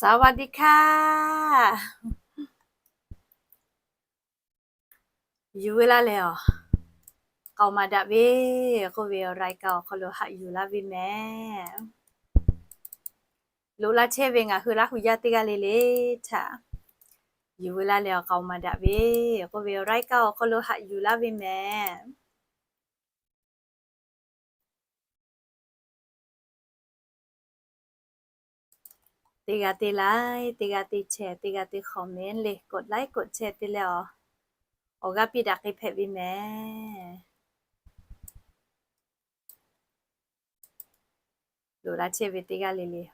สวัสดีค่ะ Yuˬ ve laˇ leh awˬ, k'aoˍ maˍ daꞈ ve k'oˆ ve awˬ รายการ awˬ hk'aw lo haꞈ yuˬ laˇ ve mehˍ. Loꞈ la chehˇ ve ngaˬ hui Laˇ hu yaˇ teˇ g'aˇ le le htaꞈ yuˬ ve laˇ leh awˬ, k'aoˍ maˍ daꞈ ve k'oˆ ve awˬ รายการ awˬ hk'aw lo haꞈ yuˬ laˇ ve mehˍ. Teˇ g'aˇ te like, teˇ g'aˇ te share, teˇ g'aˇ te comment le, กดไลค์ กดแชร์ te leh awˬ, awˬ g'aˇ piˇ daꞈ k'ai hpehꞈ ve mehˍ. Loꞈ la chehˇ ve teˇ g'aˇ le le,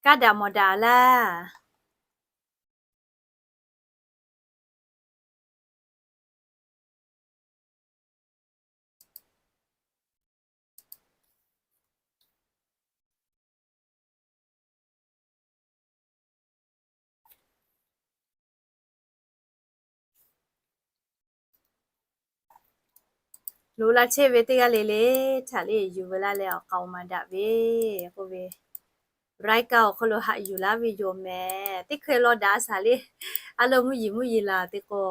kaˇ daꞈ mawˬ daꞈ laˇ. Loꞈ la chehˇ ve teˇ g'aˇ le le htaꞈ le yuˬ ve laˇ leh awˬ, k'aoˍ maˍ daꞈ ve k'oˆ ve, รายการ awˬ hk'aw lo haꞈ yuˬ laˇ ve yoˬ mehˍ. Teˇ hkui law daꞈ a shaˍ le, a lo mvuhˇ yeˬ mvuhˇ yeˬ laˬ te k'o,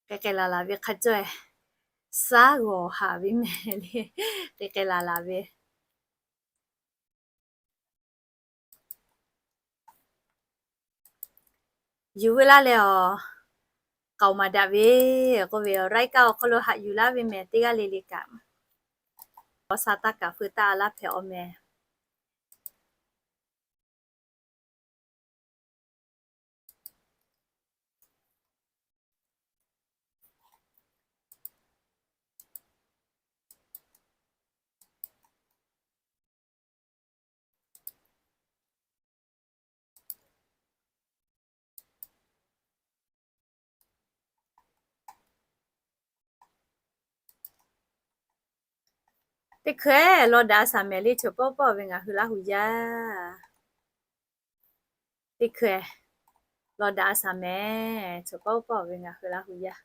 k'ai k'ai laˬ laˬ ve hk'a caweh, saˉ g'awˬ haˍ ve mehˍ le, k'ai k'ai laˬ laˬ ve. Yuˬ ve laˇ leh awˬ, k'aoˍ maˍ daꞈ ve k'oˆ ve awˬ, รายการ awˬ hk'aw lo haꞈ yuˬ laˇ ve mehˍ teˇ g'aˇ le le kaꞈ, awˬ sa taˇ kaꞈ feu taˇ a laˇ hpehꞈ awˬ mehˍ. Teˇ hkui law daꞈ a shaˍ mehˍ le, choˬ pawˆ pawˆ ve ngaˬ hui Laˇ hu yaˇ. Teˇ hkui law daꞈ a shaˍ mehˍ, choˬ pawˆ pawˆ ve ngaˬ hui Laˇ hu yaˇ.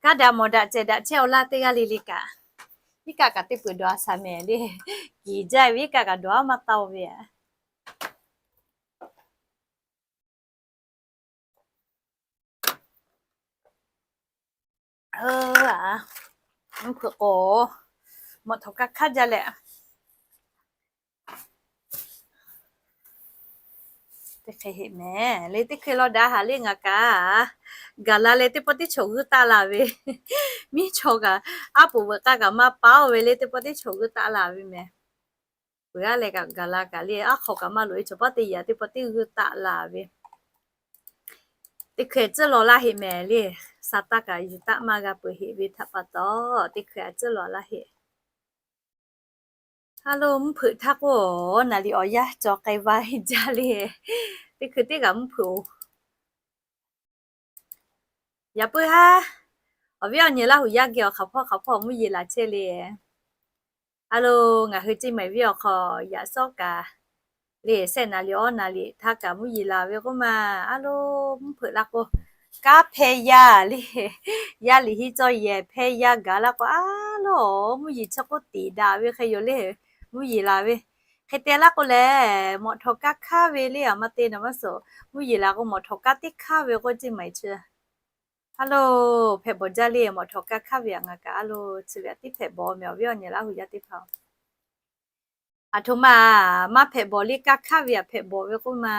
Kaˇ daꞈ mawˬ daꞈ cehˬ daꞈ chehˇ awˬ laˇ teˇ g'aˇ le le kaꞈ, iˉ kaˆ kaꞈ teˇ peuˬ dawˬ a shaˍ mehˍ le. Kiˬ jaˇ ve iˉ kaˆ kaꞈ dawˬ a maˇ taˇ ve a. Mvuhˇ hpeuꞈ k'o, mawꞈ htawꞈ kaˇ hk'aˇ jaˇ leh, teˇ hk'e heˆ mehˍ le. Teˇ hkui law daꞈ haˍ le ngaˬ kaꞈ, gaˬ la leh teˇ pawˆ teˇ chaw g'uiˇ taˆ la ve, miˇ chaw kaꞈ aˉ poꞈ veuꞈ k'aˇ kaꞈ maˇ paˉ oˬ ve le, teˇ pawˆ teˇ chaw g'uiˇ taˆ la ve mehˍ. Peuˬ a leh kaꞈ gaˬ la kaꞈ le, aˉ hk'aw kaꞈ maˇ loꞈ e, chaw pawˆ teˇ yaꞈ teˇ pawˆ teˇ g'uiˇ taˆ la ve. Teˇ hkui tcuhˉ law laˇ heˆ mehˍ le. Sa taˇ kaꞈ yuˬ taˆ maˇ g'a peuˬ heˆ ve htaꞈ pa taw, teˇ hkui a tcuhˉ law laˇ heˆ. Aˉ lo, mvuhˇ hpeuꞈ htaˇ k'o, naˍ riˍ awˬ yanˇ cawˬ k'ai va jaˇ le. Teˇ hkui teˇ kaꞈ mvuhˇ hpeuꞈ oˬ. Yaꞈ puiˉ haˉ, awˬ viˉ awˬ nyi Laˇ hu yaˇ geh awˬ hk'aˬ hpawˇ hk'aˬ hpawˇ mvuhˇ yeˬ laˬ chehˇ le. Aˉ lo, ngaˬ hui Ceˇ maiˍ viˉ awˬ hk'aw yaꞈ sawˉ kaꞈ le, shehˆ naˍ riˍ awˬ naˍ riˍ htaˇ kaꞈ mvuhˇ yeˬ laˬ ve k'oˆ ma. Aˉ lo, mvuhˇ hpeuꞈ la k'o, kanˉ hpehˇ yaˇ le, yaˇ liꞈ hiˉ cawˇ yehˬ hpehˇ yaˇ gaˬ la k'o, aˉ lo, mvuhˇ yeˬ chi k'oˆ tiˍ daꞈ ve hk'e yoˬ le. Mvuhˇ yeˬ laˬ ve hk'e te laˇ k'o lehˬ, mawꞈ htawꞈ kaˇ hk'aˇ ve le, a ma te na maˇ suhˍ. Mvuhˇ yeˬ laˬ k'o mawꞈ htawꞈ kaˇ teˇ hk'aˇ ve k'oˆ Ceˇ maiˍ chi. Aˉ lo, hpehꞈ bawˬ jaˇ le, mawꞈ htawꞈ kaˇ hk'aˇ ve a ngaˬ kaꞈ aˉ lo, chi ve a tiˉ hpehꞈ bawˬ mehˍ, awˬ viˉ awˬ nyi Laˇ hu yaˇ teˇ hpaˍ. Aˬ htoꞈ ma maˇ hpehꞈ bawˬ le, kaˇ hk'aˇ ve a hpehꞈ bawˬ ve k'oˆ ma.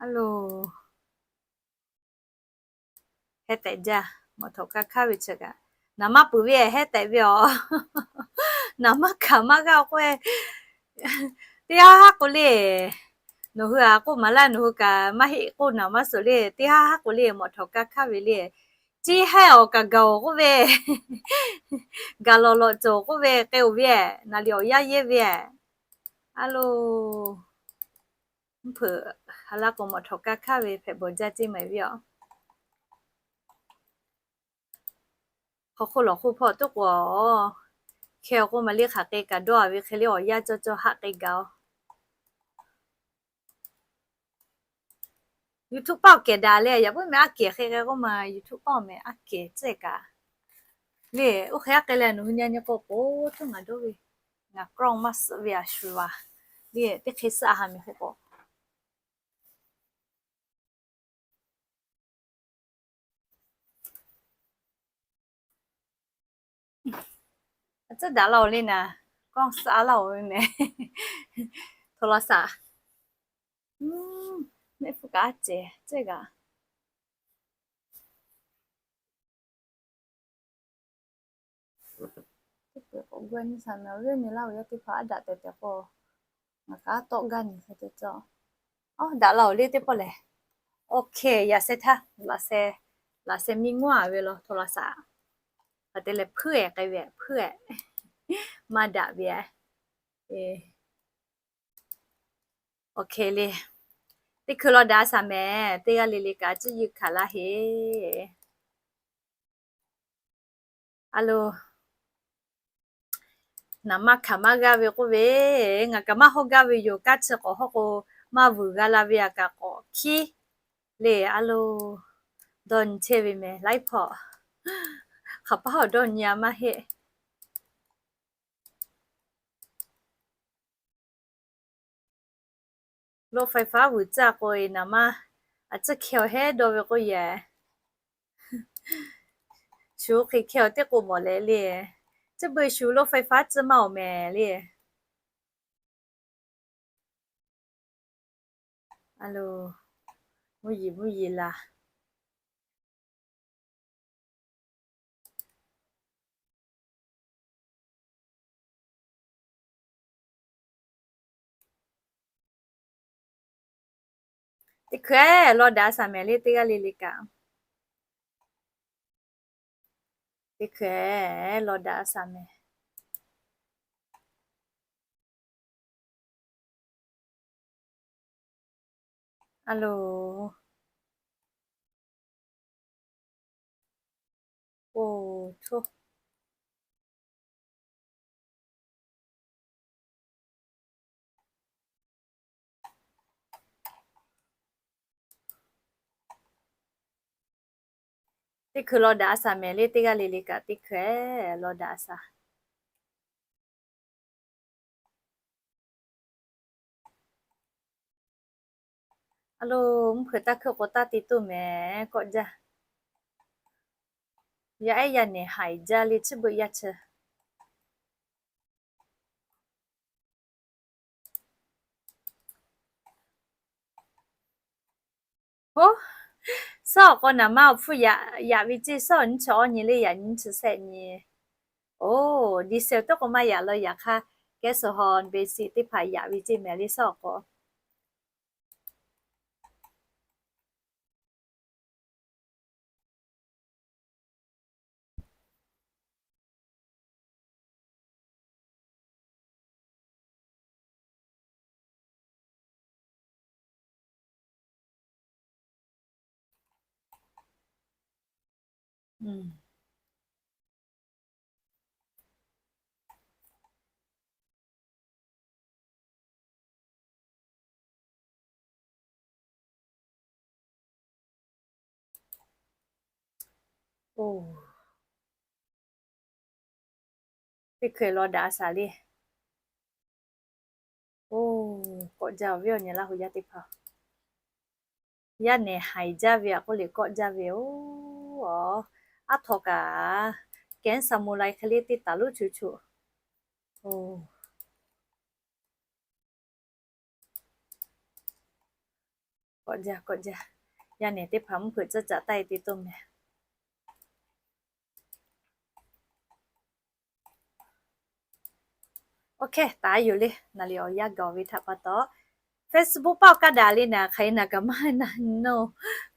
Aˉ lo, hehˉ tehꞈ jaˇ, mawꞈ htawꞈ kaˇ hk'aˇ ve chi kaꞈ, naˍ maˇ peuˬ ve hehˉ tehꞈ ve awˬ. Naˍ maˇ hkanˍ maˇ g'aˇ k'oˆ e, teˇ haˉ haˉ k'o le, nawˬ hui a k'oˆ maˍ laˇ, nawˬ hui kaꞈ maˇ heˆ k'oˆ naˍ maˇ suhˍ le. Teˇ haˉ haˉ k'o le, mawꞈ htawꞈ kaˇ hk'aˇ ve le, ceˇ hehˉ awˬ kaꞈ gaˬ oˬ k'oˆ ve, gaˬ lawˬ lawꞈ cawˬ k'oˆ ve k'ai oˬ ve, naˍ riˍ awˬ yaˇ yehˇ ve. Aˉ lo, Mvuhˇ hpeuꞈ ha laˇ k'o mawꞈ htawꞈ ka hkaˇ ve hpehꞈ bawˬ jaˇ ceˇ maˍ ve aˬ. Hk'aw hk'oˆ lawˬ hk'oˆ hpawˇ tuˉ k'o, hkeh k'oˆ ma le hk'aˬ k'ai kaꞈ dawˇ a ve hk'e le awˬ yanˇ cawˇ cawˇ haˆ k'ai gaˬ oˬ. YouTube paˆ awˬ kehˬ daꞈ leh, yaꞈ puiˉ meh aˉ kehˬ hk'e k'ai k'oˆ ma, YouTube paˆ awˬ meh aˉ kehˬ cehˇ kaꞈ le. Oˇ hk'e aˉ k'ai leh nawˬ hui nyi nyi k'o k'o, tuˉ ngaˬ dawˇ ve, ngaˬ กล้อง maˇ suhˆ ve a shu a le, teˇ hk'e suhˆ a ha meh hk'e k'o. A tcuhˉ daꞈ la oˬ le naˍ, กล้อง suhˆ a laˇ oˬ ve meh. โทรศัพท์ mehˆ hpfuhˇ kaꞈ a cehˬ cehˇ kaꞈ. Teˇ peuˬ k'awꞈ gu a nyi shaˍ meh, awˬ viˉ awˬ nyi laˇ oˬ yaˇ teˇ hpaˍ aˉ daꞈ tehꞈ tehꞈ k'o, ngaˬ kaꞈ tawˆ gaˇ nyi hk'e te cawˇ. Aˉ daꞈ la oˬ le teˇ pawˆ lehˬ. Awˬ hkeh yaꞈ sheh htaˇ, laꞈ sheh miˇ ngawˇ a ve law โทรศัพท์ hk'aˬ te leh hpuiˇ ehˍ k'ai ve hpuiˇ ehˍ, maˇ daꞈ ve. Awˬ hkeh le, teˇ hkui law daꞈ a shaˍ meh, teˇ g'aˇ le le kaꞈ tcuhˇ yeˇ hkanˍ laˇ heˆ. A lo, naˍ maˇ hkanˍ maˇ g'aˇ ve k'oˆ ve, ngaˬ kaꞈ maˇ hawˇ gaˇ ve yoˬ. Kaˇ chi k'awꞈ hawˇ k'o, maˇ vuiˬ g'a la ve a kaꞈ k'awꞈ hkiˉ le. A lo, dawˇ nyi chehˇ ve meh laiˉ hpawˇ. Hk'aˬ paˉ awˬ dawˇ nyi a maˇ heˆ. รถไฟฟ้า vuiˬ tcuhˇ k'o e naˍ maˇ, a tcuhˇ hkeh awˬ heˉ dawˇ ve k'oˆ yehˬ. Shu hk'e hkeh awˬ teˇ k'o mawˬ leh le. Tcuhˇ beuꞈ shu รถไฟฟ้า tcuhˇ maˇ awˬ meh le. A lo, mvuhˇ yeˬ mvuhˇ yeˬ laˬ. Teˇ hkui law daꞈ a shaˍ meh le teˇ g'aˇ le le kaꞈ. Teˇ hkui law daꞈ a shaˍ meh. A lo, oˇ, teˇ hkui law daꞈ a shaˍ meh le teˇ g'aˇ le le kaꞈ teˇ hkui law daꞈ a shaˍ. A lo, mvuhˇ hpeuꞈ taˇ hkuiˇ k'o taˇ te toˇ meh kawˆ jaˇ. Yaˇ ehˉ yaˇ nehˬ haiˬ jaˇ le tcuhˇ beuꞈ yaˇ chi. Oˇ, suhˉ awˬ k'aw naˍ maˇ awˬ hpfuhˇ yaꞈ ve ceˇ, suhˉ awˬ nyiˇ chi awˇ nyi le yaꞈ nyiˇ chi shehˆ nyi. Oˇ, diesel teˇ k'o maˇ yaꞈ la yaꞈ hk'aˇ, gas awˬ haw basic teˇ hpaˍ yaꞈ ve ceˇ meh le suhˉ awˬ k'aw. Oˇ, teˇ hkui law daꞈ a shaˍ le. Oˇ, kawˆ jaˇ awˬ viˉ awˬ nyi Laˇ huˍ yaˇ teˇ hpaˍ. Yaˇ nehˬ haiˬ jaˇ ve a k'oˆ le kawˆ jaˇ ve oˬ. Aˉ htaw kaꞈ, kehˉ saˍmo lai hk'e le teˇ taˍ lonˉ choˬ choˬ. Oˇ, kawˆ jaˇ kawˆ jaˇ. Yaˇ nehˬ teˇ hpaˍ mvuhˇ hpeuꞈ tcuhˇ caꞈ taˇ e te toˇ meh. Oˇ hkehˇ taˍ yoˬ le. Naˍ liˍ awˬ yanˇ gaˬ ve htaꞈ pa taw, Facebook paˆ awˬ kaˇ daꞈ le naˍ, hk'aˬ e naˍ kaꞈ maˇ na no.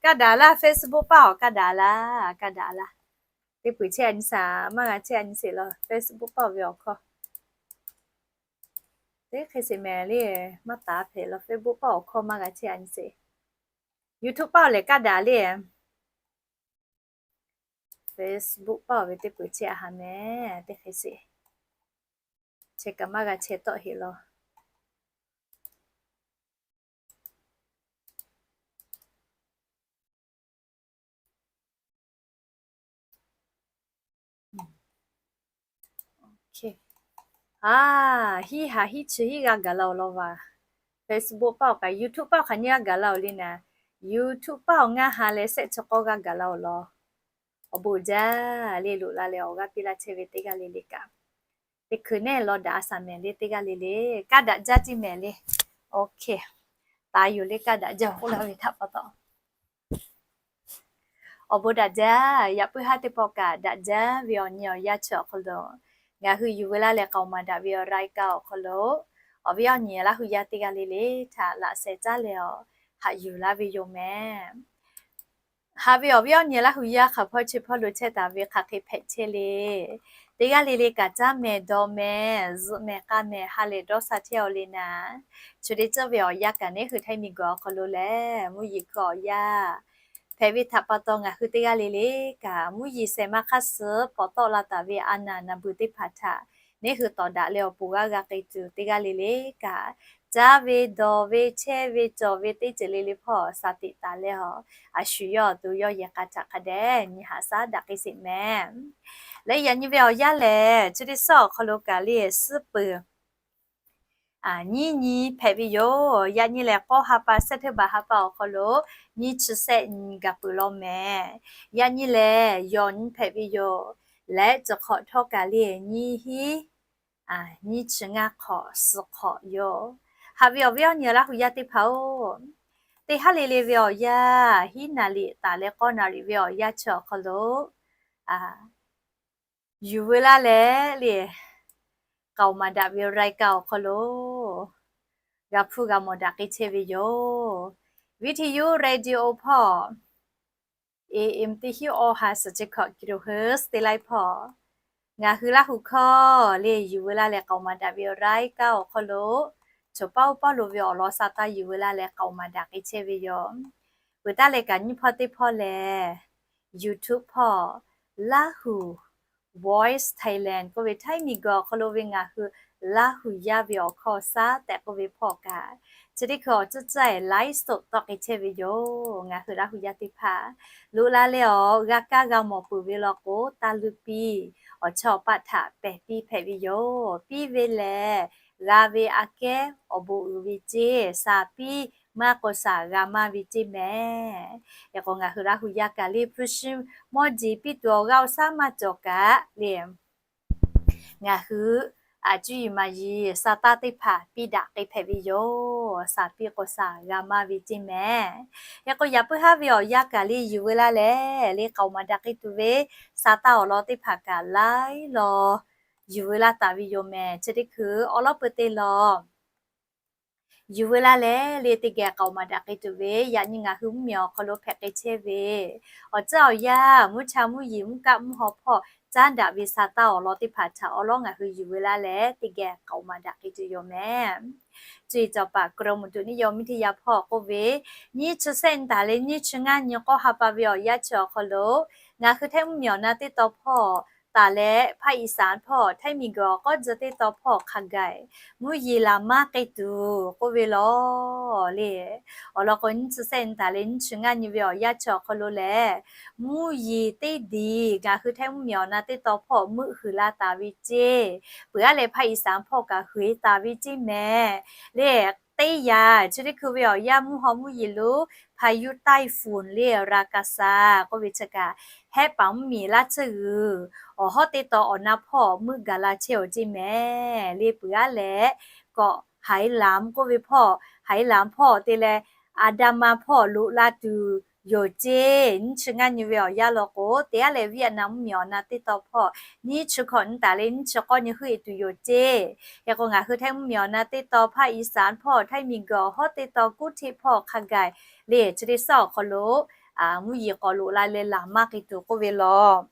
Kaˇ daꞈ laˇ, Facebook paˆ awˬ kaˇ daꞈ laˇ, kaˇ daꞈ laˇ. Teˇ peuˬ chehˇ a nyi shaˍ, maˇ g'a chehˇ a nyi sheˍ law, Facebook paˆ ve awˬ hkawˇ. Teˇ hk'e sheˍ mehˍ le, maˇ taˍ hpehꞈ law. Facebook paˆ awˬ hkawˇ maˇ g'a chehˇ a nyi sheˍ. YouTube paˆ awˬ lehˬ kaˇ daꞈ le. Facebook paˆ awˬ ve teˇ peuˬ chehˇ a ha mehˍ teˇ hk'e sheˍ. Chehˇ kaꞈ maˇ g'a chehˇ tawˆ heˍ law. A, hiˉ ha hiˉ chi hiˉ g'a gaˬ la-oˬ law vaˬ. Facebook paˆ awˬ kaꞈ YouTube paˆ awˬ hk'aˬ nyiˇ g'a gaˬ la-oˬ le naˍ. YouTube paˆ awˬ ngaˇ ha leh shehˆ chi k'awˇ g'a gaˬ la-oˬ law. Awˬ bon jaˇ le, loꞈ la leh awˬ g'aˇ piˇ laˇ chehˇ ve teˇ g'aˇ le le kaꞈ, teˇ hkui neˇ law daꞈ a shaˍ mehˍ le teˇ g'aˇ le le, kaˇ daꞈ jaˇ tiˇ mehˍ le. Oˇ hk'e, taˍ yoˬ le kaˇ daꞈ jaˇ k'oˆ laˇ ve htaꞈ pa taw, awˬ bon daꞈ jaˇ. Yaꞈ puiˉ haˉ teˇ pawˆ kaꞈ daꞈ jaˇ ve awˬ nyi awˬ yanˇ chi awˬ hk'aw lo, ngaˬ hui yuˬ veu laˇ leh k'aoˍ maˍ daꞈ ve awˬ รายการ awˬ hk'aw lo, awˬ viˉ awˬ nyi Laˇ hu yaˇ teˇ g'aˇ le le htaꞈ laꞈ sheh caˉ leh awˬ haꞈ yuˬ laˇ ve yoˬ mehˍ. Haꞈ ve awˬ viˉ awˬ nyi Laˇ hu yaˇ hk'aˬ hpawˇ chi hpawˇ lo chehˇ taˍ ve hk'aˬ hk'e hpehꞈ chehˇ le. Teˇ g'aˇ le le kaꞈ caˇ mehˍ dawˬ mehˍ zuhꞈ mehˍ k'a mehˍ ha lehˬ dawˇ sha chehˇ-aw le naˍ. Chi teˇ ceuˬ ve awˬ yanˇ kaꞈ neˇ hui Htaiˇ miˬguiˬ awˬ hk'aw lo lehˬ, mvuhˇ yeˬ hkui awˬ yanˇ hpehꞈ ve htaꞈ pa taw, ngaˬ hui teˇ g'aˇ le le kaꞈ mvuhˇ yeˬ shehˍ ma hk'aˇ suh k'awꞈ tawˆ la taˍ ve a naˍ naˍ beuˬ teˇ hpaˍ htaꞈ neˇ hui tawˍ daꞈ leh awˬ pon g'aˇ g'a k'ai tuˬ teˇ g'aˇ le le kaꞈ, caˇ ve dawˬ ve chehˇ ve cawˬ ve teˇ ceuˬ le le hpawˇ sha tiꞈ taˍ leh awˬ, a shu yawˇ awˬ to yawˇ yehˬ k'a htaꞈ hk'a dehꞈ nyi haꞈ shaˉ daꞈ k'ai sheˍ mehˍ. Leh yaꞈ nyi ve awˬ yanˇ lehˬ, chi teˇ suhˉ awˬ hk'aw lo kaꞈ le suhˉ peuˬ nyiˇ nyi hpehꞈ ve yoˬ. Yaꞈ nyi lehˬ, k'awˇ ha pa, September ha pa awˬ hk'aw lo nyiˇ chi shehˆ nyi gaˬ peuˬ law mehˍ. Yaꞈ nyi lehˬ, yawˬ nyi hpehꞈ ve yoˬ. Leh cawˬ hk'awꞈ htawˇ kaꞈ le nyiˇ hiˉ nyiˇ chi ngaˇ hk'awꞈ suh hk'awꞈ yoˬ. Haꞈ ve awˬ viˉ awˬ nyi Laˇ hu yaˇ teˇ hpaˍ-oˬ, teˇ haˉ le le ve awˬ yanˇ hiˉ naˍ riˍ taˍ leh k'awˇ naˍ riˍ ve awˬ yanˇ chi awˬ hk'aw lo yuˬ veu laˇ leh le, k'aoˍ maˍ daꞈ ve รายการ awˬ hk'aw lo g'a hpuˇ g'a mawˬ daꞈ k'ai chehˇ ve yoˬ. Video, radio hpawˇ, AM teˇ hiˉ awˬ ha suhˍ chi hkawꞈ kilohertz teˇ laiˉ hpawˇ, ngaˬ hui Laˇ hu hkawˇ le yuˬ veu laˇ leh k'aoˍ maˍ daꞈ ve รายการ awˬ hk'aw lo, choˬ paˇ oˇ paˇ lo ve awˬ lawn sha taˇ yuˬ veu laˇ leh k'aoˍ maˍ daꞈ k'ai chehˇ ve yoˬ. Peuˬ taˉ leh kaꞈ nyiˇ hpawˇ teˇ hpawˇ lehˬ, YouTube hpawˇ Laˇ hu Voice Thailand k'oˆ ve Htaiˇ miˬguiˬ awˬ hk'aw lo ve ngaˬ hui Laˇ hu yaˇ ve awˬ hkawˇ shaˉ tehꞈ k'oˆ ve hpawˇ kaꞈ, chi teˇ hkui awˬ tcuhˉ caˇ-e live stot tawˆ k'ai chehˇ ve yoˬ. Ngaˬ hui Laˇ hu yaˇ teˇ hpaˍ loꞈ la leh awˬ g'a kaˇ g'a mawˬ peuˬ ve law k'o, taˇ luˇ piˇ, awˬ chawˇ awˬ paˆ htaꞈ pehˬ piˇ hpehꞈ ve yoˬ. Piˇ ve lehˬ, g'a ve aꞈ kehˉ awˬ bon uiˍ ve ceˇ, shaˍ piˇ maˇ k'o shaˍ g'a maˇ ve ceˇ mehˍ. Yaꞈ k'o ngaˬ hui Laˇ hu yaˇ kaꞈ le hpu shi mawˇ jeˬ piˇ tuˬ awˬ g'aˇ awˬ shaˉ maˇ cawˬ kaꞈ le, ngaˬ hui aꞈ cuˇ yiˍ maˍ yiˍ sha taˇ teˇ hpaˍ piˇ daꞈ k'ai hpehꞈ ve yoˬ. Shaˍ piˇ k'o shaˍ g'a maˇ ve ceˇ mehˍ. Yaꞈ k'o yaꞈ puiˉ haˉ ve awˬ yanˇ kaꞈ le yuˬ veu laˇ leh le k'aoˍ maˍ daꞈ k'ai tuˬ ve sha taˇ awˬ lawn teˇ hpaˍ kaꞈ laiˉ law yuˬ veu laˇ taˍ ve yoˬ mehˍ. Chi teˇ hkui awˬ lawn peuˬ te lawˬ yuˬ veu laˇ leh le teˇ geh k'aoˍ maˍ daꞈ k'ai tuˬ ve, yaꞈ nyi ngaˬ hui mvuhˇmiˬ awˬ hk'aw lo hpehꞈ k'ai chehˇ ve awˬ tcuhˉ awˬ yaˇ, mvuhˇ cha mvuhˇ yeˬ, mvuhˇ kaˆ mvuhˇ haw hpawˇ caˉ daꞈ ve sha taˇ awˬ lawn teˇ hpaˍ htaꞈ awˬ lawn ngaˬ hui yuˬ veu laˇ leh teˇ geh k'aoˍ maˍ daꞈ k'ai tuˬ yoˬ mehˍ. Cuˇ yiˍ cawˬ paˍ กรมอุตุนิยมวิทยา hpawˇ k'oˆ ve, nyiˇ chi shehˆ nyi taˍ leh nyiˇ chi ngaˇ nyi k'awˇ ha pa ve awˬ yanˇ chi awˬ hk'aw lo ngaˬ hui Htaiˇ mvuhˇmiˬ awˬ na teˇ taw hpawˇ taˍ leh ภาคอีสาน hpawˇ Htaiˇ miˬguiˬ awˬ k'awˇ tcuh teˇ taw hpawˇ hk'a gaˬ mvuhˇ yeˬ laˬ maˇ k'ai tuˬ k'oˆ ve lawˬ le. Awˬ lawn k'o, nyiˇ chi shehˆ nyi taˍ leh nyiˇ chi ngaˇ nyi ve awˬ yanˇ chi awˬ hk'aw lo lehˬ, mvuhˇ yeˬ teˇ diˬ ngaˬ hui Htaiˇ mvuhˇmiˬ awˬ na teˇ taw hpawˇ meuˆ huiˍ la taˍ ve ceˇ, peuˬ aˉ leh ภาคอีสาน hpawˇ kaꞈ huiˍ taˍ ve ceˇ mehˍ le. Teˇ yanˇ chi teˇ hkui ve awˬ yanˇ mvuhˇ haw mvuhˇ yeˬ lo พายุไต้ฝุ่น le ราคาซัง k'oˆ ve chi kaꞈ, hehˆ paˍ mvuhˇmiˬ laˇ tsuhˇ g'uiˬ awˬ hawˉ teˇ taw awˬ na hpawˇ meuˆ gaˬ la chehˇ-oˬ ceˇ mehˍ le. Peuˬ aˉ leh k'awꞈ ไหหลำ k'oˆ ve hpawˇ, ไหหลำ hpawˇ te leh อันดามัน hpawˇ loꞈ la tuˬ yoˬ ceˇ. Nyiˇ chi ngaˇ nyi ve awˬ yanˇ law k'o, teˇ aˉ leh เวียดนาม mvuhˇmiˬ awˬ na teˇ taw hpawˇ nyiˇ chi hkawꞈ nyi taˍ leh nyiˇ chi k'awˇ nyi huiˉ-e tuˬ yoˬ ceˇ. Yaꞈ k'o ngaˬ hui Htaiˇ mvuhˇmiˬ awˬ na teˇ taw ภาคอีสาน hpawˇ Htaiˇ miˬguiˬ awˬ hawˉ teˇ taw kuˉ hteˆ hpawˇ hk'a gaˬ le chi teˇ suhˉ awˬ hk'aw lo mvuhˇ yeˬ k'awꞈ loꞈ la leh laˬ maˇ k'ai tuˬ k'oˆ ve lawˬ.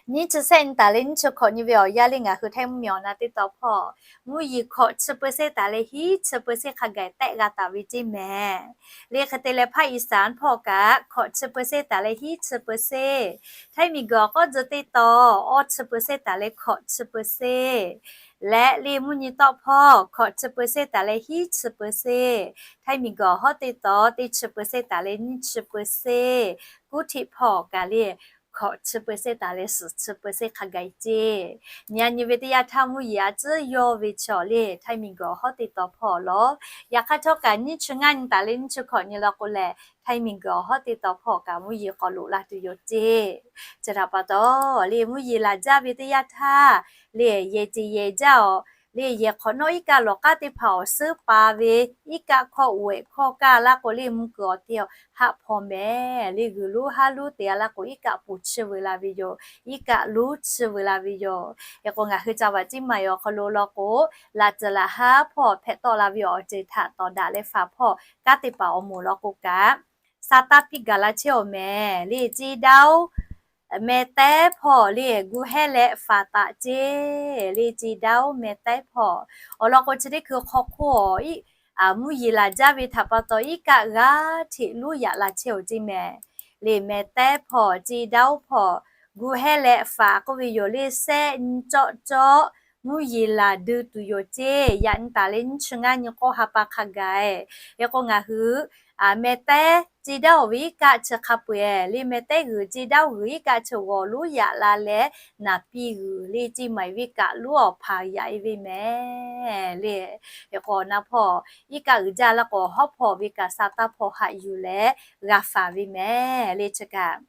Nyiˇ chi shehˆ nyi taˍ leh nyiˇ chi hkawꞈ nyi ve awˬ yanˇ le ngaˬ hui htaiˇ mvuhˇmiˬ awˬ na teˇ taw hpawˇ mvuhˇ yeˬ hkawꞈ chi เปอร์เซ็นต์ taˍ leh hiˉ chi เปอร์เซ็นต์ hk'a gaˬ tehˆ g'a taˍ ve ceˇ mehˍ. Le hk'e te leh ภาคอีสาน hpawˇ kaꞈ hkawꞈ chi เปอร์เซ็นต์ taˍ leh hiˉ chi เปอร์เซ็นต์, Htaiˇ miˬguiˬ awˬ k'awˇ tcuh teˇ taw awˇ chi เปอร์เซ็นต์ taˍ leh hkawꞈ chi เปอร์เซ็นต์ leh le mvuhˇ nyi tawˆ hpawˇ hkawꞈ chi เปอร์เซ็นต์ taˍ leh hiˉ chi เปอร์เซ็นต์, Htaiˇ miˬguiˬ awˬ hawˉ teˇ taw teˇ chi เปอร์เซ็นต์ taˍ leh nyiˇ chi เปอร์เซ็นต์, kuˉ htiˆ hpawˇ kaꞈ le hkawꞈ chi เปอร์เซ็นต์ taˍ leh suhˍ chi เปอร์เซ็นต์ hk'a gaˬ ceˇ. Nyi a nyi ve teˇ yanˇ htaˇ mvuhˇ yeˬ a tcuhˉ yawˇ ve chaw le Htaiˇ miˬguiˬ awˬ hawˉ teˇ taw hpawˇ lawˬ. Yaꞈ hk'aˇ htawˇ kaꞈ nyiˇ chi ngaˇ nyi taˍ leh nyiˇ chi hkawꞈ nyi law k'o lehˬ, Htaiˇ miˬguiˬ awˬ hawˉ teˇ taw hpawˇ kaꞈ mvuhˇ yeˬ k'awꞈ loꞈ la tuˬ yoˬ ceˇ. Chi htaꞈ pa taw le mvuhˇ yeˬ laˬ jaˇ ve teˇ yanˇ htaˇ le yehˬ ceˬ yehˬ jaˇ awˬ le yehˬ hk'awꞈ nawˉ iˉ kaˆ lawˬ k'aˉ teˇ hpaˍ awˬ suhˉ pa ve iˉ kaˆ hkawˇ uˬ ehˍ hkawˇ kaˇ laˇ k'o le mvuhˇ kuiˬ awˬ te haˆ hpaw mehˍ le g'uiˬ lonˉ haˉ lonˉ te a laˇ k'o iˉ kaˆ poˬ chiˇ veu la ve yoˬ. Iˉ kaˆ lonˉ chiˇ veu la ve yoˬ. Hk'e k'o ngaˬ hui ca vaꞈ ciˉ maˬ awˬ hk'aw lo law k'o, laꞈ tcuhˍ laꞈ haˉ hpawˇ hpehꞈ tawˆ la ve awˬ ceuˬ htaꞈ tawˍ daꞈ leh faˍ hpawˇ kanˉ teˇ hpaˍ awˬ moˍ law k'o kaꞈ, sa taˇ piˇ gaˬ la chehˇ awˬ mehˍ le ceˇ daˇ oˉ meh tehˉ hpawˇ le gu hehˉ leh faˍ taꞈ ceˇ le ceˇ daˇ oˉ meh tehˉ hpawˇ awˬ lawn k'o chi teˇ hkui hk'aw hk'oˆ awˬ mvuhˇ yeˬ laˬ jaˇ ve htaꞈ pa taw iˉ kaˆ g'aˇ hteꞈ lonˉ yaꞈ la chehˇ awˬ ceˇ mehˍ. Le meh tehˉ hpawˇ ceˇ daˇ oˉ hpawˇ gu hehˉ leh faˍ k'oˆ ve yoˬ le sehˆ nyi cawˆ cawˆ mvuhˇ yeˬ laˬ dui tuˬ yoˬ ceˇ. Yaꞈ nyi taˍ leh nyiˇ chi ngaˇ nyi k'awˇ ha pa hk'a gaˬ. Hk'e k'o ngaˬ hui meh tehˉ ceˇ daˇ oˉ ve iˉ kaˆ chi hk'a peu-eˬ le meh tehˉ g'uiˬ ceˇ daˇ oˉ g'uiˬ iˉ kaˆ chi g'awˬ lonˉ yaꞈ la leh naˍ piˇ g'uiˬ le ceˇ maˬ ve kaꞈ lonˉ awˬ hpaˍ yaꞈ e ve mehˍ le. Hk'e k'o na hpawˇ iˉ kaˆ g'uiˬ jaˇ laˇ k'o hawˉ hpawˇ ve kaꞈ sa taˇ hpawˇ haꞈ yuˬ leh g'a faˍ ve mehˍ le chi kaꞈ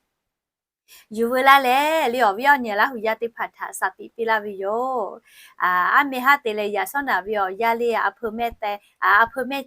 yuˬ veu laˇ leh le awˬ viˉ awˬ nyi Laˇ huˍ yaˇ teˇ hpaˍ htaꞈ shaˍ tiꞈ piˇ laˇ ve yoˬ. Aˉ meh haˉ te leh yaꞈ shawˉ naꞈ ve awˬ yanˇ le a peuˬ meh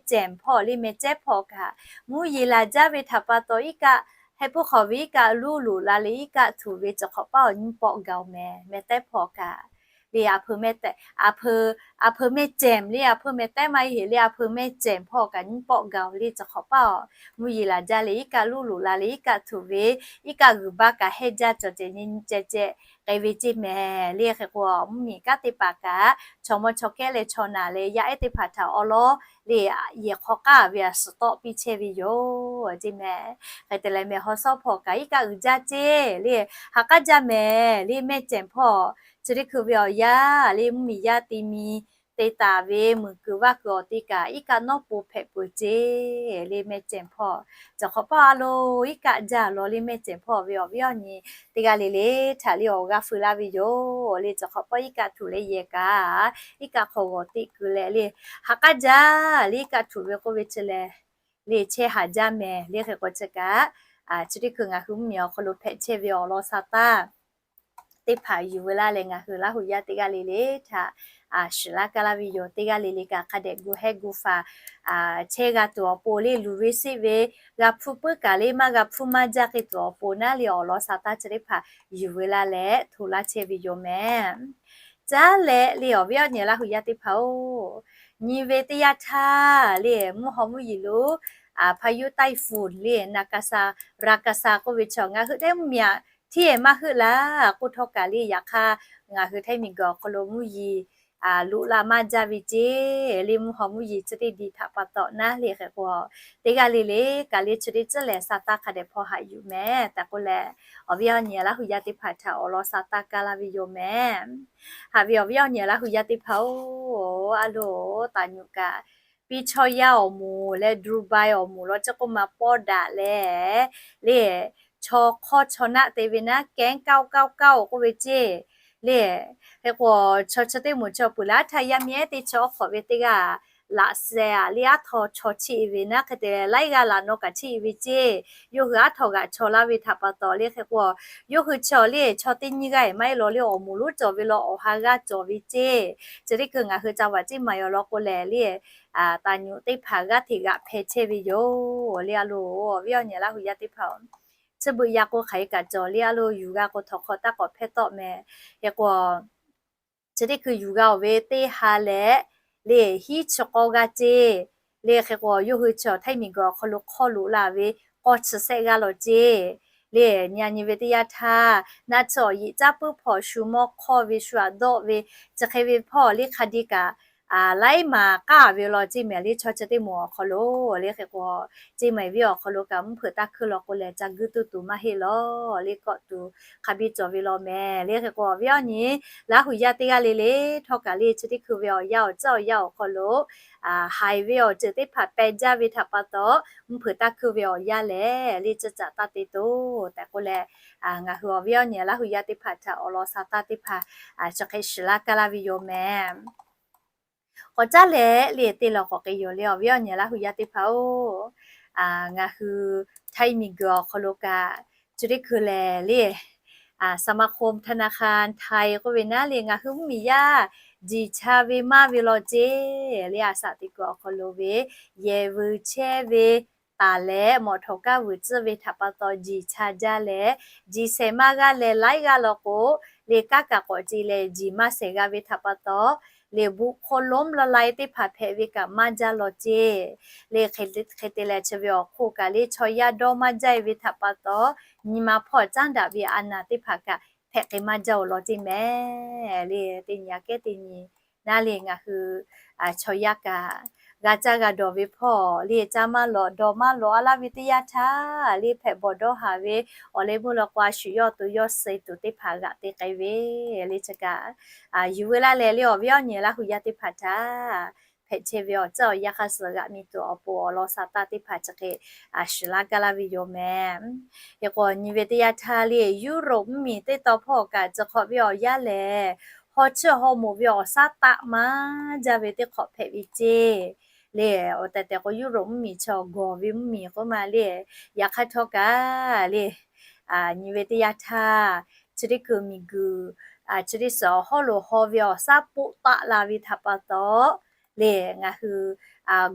cehˬ hpawˇ le meh cehˬ hpawˇ kaꞈ mvuhˇ yeˬ laˬ jaˇ ve htaꞈ pa taw iˉ kaˆ heh puiˉ hk'awꞈ ve iˉ kaˆ lonˉ loꞈ la leh iˉ kaˆ htuꞈ ve cawˬ hk'awꞈ paˇ awˬ nyiˇ pawˆ gaˬ awˬ meh meh tehˉ hpawˇ kaꞈ le a peuˬ meh cehˬ, a peuˬ meh cehˬ le a peuˬ meh tehˉ maˇ heˆ le a peuˬ meh cehˬ hpawˇ kaꞈ nyiˇ pawˆ gaˬ awˬ le cawˬ hk'awꞈ paˇ awˬ mvuhˇ yeˬ laˬ jaˇ leh iˉ kaˆ lonˉ loꞈ la leh iˉ kaˆ htuꞈ ve iˉ kaˆ g'uiˬ baˇ kaꞈ heh jaˇ cawˬ cehˬ nyi nyi ceh ceh k'ai ve ceˇ mehˍ le. Hk'e k'o mvuhˇ miˬ kanˉ teˇ hpaˍ kaꞈ chaw mawˇ chaw kehˉ leh chaw naˬ leh yaˇ ehˉ teˇ hpaˍ htaꞈ awˉ lawˉ le yehˬ hk'aw k'aˉ ve a suhˍ tawˆ piˇ chehˇ ve yoˬ ceˇ mehˍ. Hk'e te leh meh haw sawˉ hpawˇ kaꞈ iˉ kaˆ g'uiˬ jaˇ ceˇ le ha k'aˉ jaˇ mehˍ le meh cehˬ hpawˇ chi teˇ hkui ve awˬ yanˇ le mvuhˇ miˬ yaˇ te mi te taˍ ve muiˬ kuiˬ vaˇ kuiˬ awˬ te kaꞈ iˉ kaˆ nawˉ po hpehꞈ peuˬ ceˇ le meh cehˬ hpawˇ. Cawˬ hk'awꞈ paˇ a lo iˉ kaˆ jaˇ lawˬ le meh cehˬ hpawˇ ve awˬ viˉ awˬ nyi teˇ g'aˇ le le htaꞈ le awˬ g'aˇ feu laˇ ve yoˬ le cawˬ hk'awꞈ paˇ iˉ kaˆ htuꞈ leh yehˬ kaꞈ iˉ kaˆ hk'aw g'awˬ teꞈ kuiˬ leh le ha k'aˉ jaˇ le iˉ kaˆ htuꞈ ve k'oˆ ve chi lehˬ le chehˇ haˍ jaˇ mehˍ le. Hk'e k'o chi kaꞈ chi teˇ hkui ngaˬ hui mvuhˇ miˬ awˬ hk'aw lo hpehꞈ chehˇ ve awˬ lawn sa taˇ teˇ hpaˍ yuˬ veu laˇ leh ngaˬ hui Laˇ huˍ yaˇ teˇ g'aˇ le le htaꞈ shiˍ laˇ kaˇ laˇ ve yoˬ. Teˇ g'aˇ le le kaꞈ hk'a dehꞈ gu hehˉ gu faˍ chehˇ g'a tuˬ awˬ pon le luˬ ve seˆ ve g'a hpuˇ puiˉ kaꞈ le maˇ g'a hpuˇ maˇ jaˇ k'ai tuˬ awˬ pon naˉ le awˬ lawn sa taˇ chi teˇ hpaˍ yuˬ veu laˇ leh hto laˇ chehˇ ve yoˬ mehˍ. Caˉ leh le awˬ viˉ awˬ nyi Laˇ huˍ yaˇ teˇ hpaˍ-oˬ, nyi ve teˇ yanˇ htaˇ le mvuhˇ haw mvuhˇ yeˬ lo พายุไต้ฝุ่น le นาคาซา ราคาซา k'oˆ ve chaw ngaˬ hui Htaiˇ mvuhˇ miˬ aꞈ htiˇ e maˇ heuˆ laˇ k'oˆ htawˇ kaꞈ le yaꞈ hk'aˇ ngaˬ hui Htaiˇ miˬguiˬ awˬ hk'aw lo mvuhˇ yeˬ loꞈ la maˇ jaˇ ve ceˇ le mvuhˇ haw mvuhˇ yeˬ chi teˇ diˬ htaꞈ pa taw naˉ le. Hk'e k'o teˇ g'aˇ le le kaꞈ le chi teˇ tcuhˉ lehˬ sa taˇ hk'a dehꞈ hpaw haꞈ yuˬ mehˍ tehꞈ k'oˆ leh awˬ viˉ awˬ nyi Laˇ huˍ yaˇ teˇ hpaˍ htaꞈ awˬ lawn sa taˇ kaˇ laˇ ve yoˬ mehˍ. Haꞈ ve awˬ viˉ awˬ nyi Laˇ huˍ yaˇ teˇ hpaˍ-oˬ, a loˬ taˍ nyuꞈ kaꞈ piˇ chaw yaˇ awˬ moˍ leh Dubai awˬ moˍ law chi k'oˆ ma pawˇ daꞈ leh le chaw hk'awˇ chaw naˆ te ve naˉ kehˉ เก้าเก้าเก้า k'oˆ ve ceˇ le. Hk'e k'o chaw chi teˇ moˍ chaw peuˬ laˇ htaˇ yaˇ miˇ ehˉ teˇ chaw awˬ hk'awꞈ ve teˇ g'aˇ laꞈ sheh aꞈ le aˉ htaw chaw chiˇ e ve naˉ hk'e te leh laiˉ g'aˇ laꞈ naw kaꞈ chiˇ e ve ceˇ. Yawˇ hui aˉ htaw g'aꞈ chaw laˇ ve htaꞈ pa taw le hk'e k'o yawˇ hui chaw le chaw teˇ nyiˇ g'aˇ maˇ heˆ law le awˬ moˍ lonˉ cawˬ ve law awˬ ha g'aˇ cawˬ ve ceˇ. Chi teˇ hkui ngaˬ hui ca vaꞈ ciˉ maˍ yaw law k'o lehˬ le taˍ nyuꞈ teˇ hpaˍ g'aˇ hteꞈ g'aꞈ hpeh chehˇ ve yoˬ le. A loˬ awˬ viˉ awˬ nyi Laˇ huˍ yaˇ teˇ hpaˍ-oˬ, chi beuꞈ yaꞈ k'o hk'aˬ hk'e kaꞈ cawˬ le a loˬ yuˬ g'a k'o htawnˍ hk'aw taˇ k'awꞈ hpehˇ tawˆ mehˍ. Hk'e k'o chi teˇ hkui yuˬ g'a-oˬ ve teˇ ha leh le hiˉ chi k'awˇ g'aˇ ceˇ le. Hk'e k'o yawˇ hui chaw Htaiˇ miˬguiˬ awˬ hk'aw lo hk'aw loꞈ la ve k'awˇ chi shehˆ g'aˇ law ceˇ Le, nyi a nyi ve teˇ yanˇ htaˇ, naˆ tsuhˇ awˬ yiꞈ caˉ puiˉ hpawˇ shu mawˇ hk'awˇ ve shu aꞈ dawˆ ve, chi hk'e ve hpawˇ le hk'a diˇ kaꞈ laiˉ maˍ k'aˇ ve law ceˇ mehˍ. Le chaw chi teˇ moˍ awˬ hk'aw lo, le hk'e k'o, ceˇ mehˍ ve awˬ hk'aw lo kaꞈ mvuhˇ hpeuꞈ taˇ hkuˇ law k'o lehˬ ca guiˇ tuˇ tuˬ maˇ heˆ law. Le kawˆ tuˬ hk'a biˇ cawˬ ve law mehˍ. Le hk'e k'o awˬ viˉ awˬ nyi, Laˇ huˍ yaˇ teˇ g'aˇ le le htawˇ kaꞈ le chi teˇ hkui ve awˬ yanˇ awˬ tcuhˉ awˬ yanˇ awˬ hk'aw lo haiˬ ve awˬ ceuˬ teˇ hpaˍ peh jaˇ ve htaꞈ pa taw, mvuhˇ hpeuꞈ taˇ hkuˇ ve awˬ yanˇ lehˬ le chi caꞈ taˇ te toˬ tehꞈ k'oˆ leh, ngaˬ hui awˬ viˉ awˬ nyi Laˇ huˍ yaˇ teˇ hpaˍ htaꞈ awˬ lawn sha taˇ teˇ hpaˍ chi hk'e shiˍ laˇ kaˇ laˇ ve yoˬ mehˍ. K'awꞈ caˉ leh le teˇ law k'awꞈ k'ai yoˬ le awˬ viˉ awˬ nyi Laˇ huˍ yaˇ teˇ hpaˍ-oˬ, ngaˬ hui Htaiˇ miˬguiˬ awˬ hk'aw lo kaꞈ chi teˇ hkui lehˬ le สมาคมธนาคารไทย k'oˆ ve naˉ le ngaˬ hui mvuhˇmiˬ yaˇ jiˬ cha ve maˇ ve law ceˇ. Le a shaꞈ teꞈ kuiˬ awˬ hk'aw lo ve yehˬ vuiˬ chehˇ ve taˍ leh mawꞈ htawˍ kaˇ vuiˬ tcuhˇ ve htaꞈ pa taw jiˬ cha jaˇ leh, jiˬ shehˍ maˇ g'aˇ leh laiˉ g'aˇ law k'o, le kanˉ kaꞈ k'awꞈ ce leh jiˬ maˇ shehˍ g'a ve htaꞈ pa taw, le บุคคลล้มละลาย teˇ hpaˍ hpehꞈ ve kaꞈ maˇ jaˇ law ceˇ. Le hk'e te leh chi ve awˬ hk'oˆ kaꞈ le chaw yaˇ dawˇ maˇ jaˇ ve htaꞈ pa taw, nyi ma hpawˇ caˉ daꞈ ve a naˍ teˇ hpaˍ kaꞈ hpehꞈ k'ai maˇ jaˇ-oˬ law ceˇ mehˍ. Le teˇ nyi aꞈ kehˉ teˇ nyi naˉ le ngaˬ hui chaw yaˇ kaꞈ g'a caˇ g'a dawˬ ve hpawˇ le caˇ maˇ lawꞈ dawˬ maˇ lawꞈ a laˇ ve teˇ yanˇ htaˇ, le hpehꞈ bawˬ dawˇ haˍ ve awˬ leh meuˇ law k'o a shu yawˇ to yawˇ suh tuˬ teˇ hpaˍ g'aꞈ te k'ai ve le chi kaꞈ, yuˬ veu laˇ leh le awˬ viˉ awˬ nyi Laˇ huˍ yaˇ teˇ hpaˍ htaꞈ hpehꞈ chehˇ ve awˬ tcuhˉ awˬ yanˇ hk'aˇ suh g'aꞈ mi tuˬ awˬ pon awˬ lawn sha taˇ teˇ hpaˍ chi hk'e shiˍ laˇ kaˇ laˇ ve yoˬ mehˍ. Hk'e k'o nyi ve teˇ yanˇ htaˇ le Yuˇrawˍ mvuhˇmiˬ teˇ taw hpawˇ kaꞈ tcuh hk'awꞈ ve awˬ yanˇ lehˬ, haw chiˇ haw moˍ ve awˬ shaˉ taˆ maˇ jaˇ ve teˇ hk'awꞈ hpehꞈ ve ceˇ. Le awˬ tehˬ tehˬ k'o Yuˇrawˍ mvuhˇmiˬ chi awˬ gawˬ ve mvuhˇmiˬ k'oˆ ma le, yaꞈ hk'aˇ htawˇ kaꞈ le nyi ve teˇ yanˇ htaˇ, chi teˇ kuiˬ miˬguiˬ chi teˇ suhˍ awˬ hawˉ lo haw ve awˬ shaˉ poˆ taˆ la ve htaꞈ pa taw, le ngaˬ hui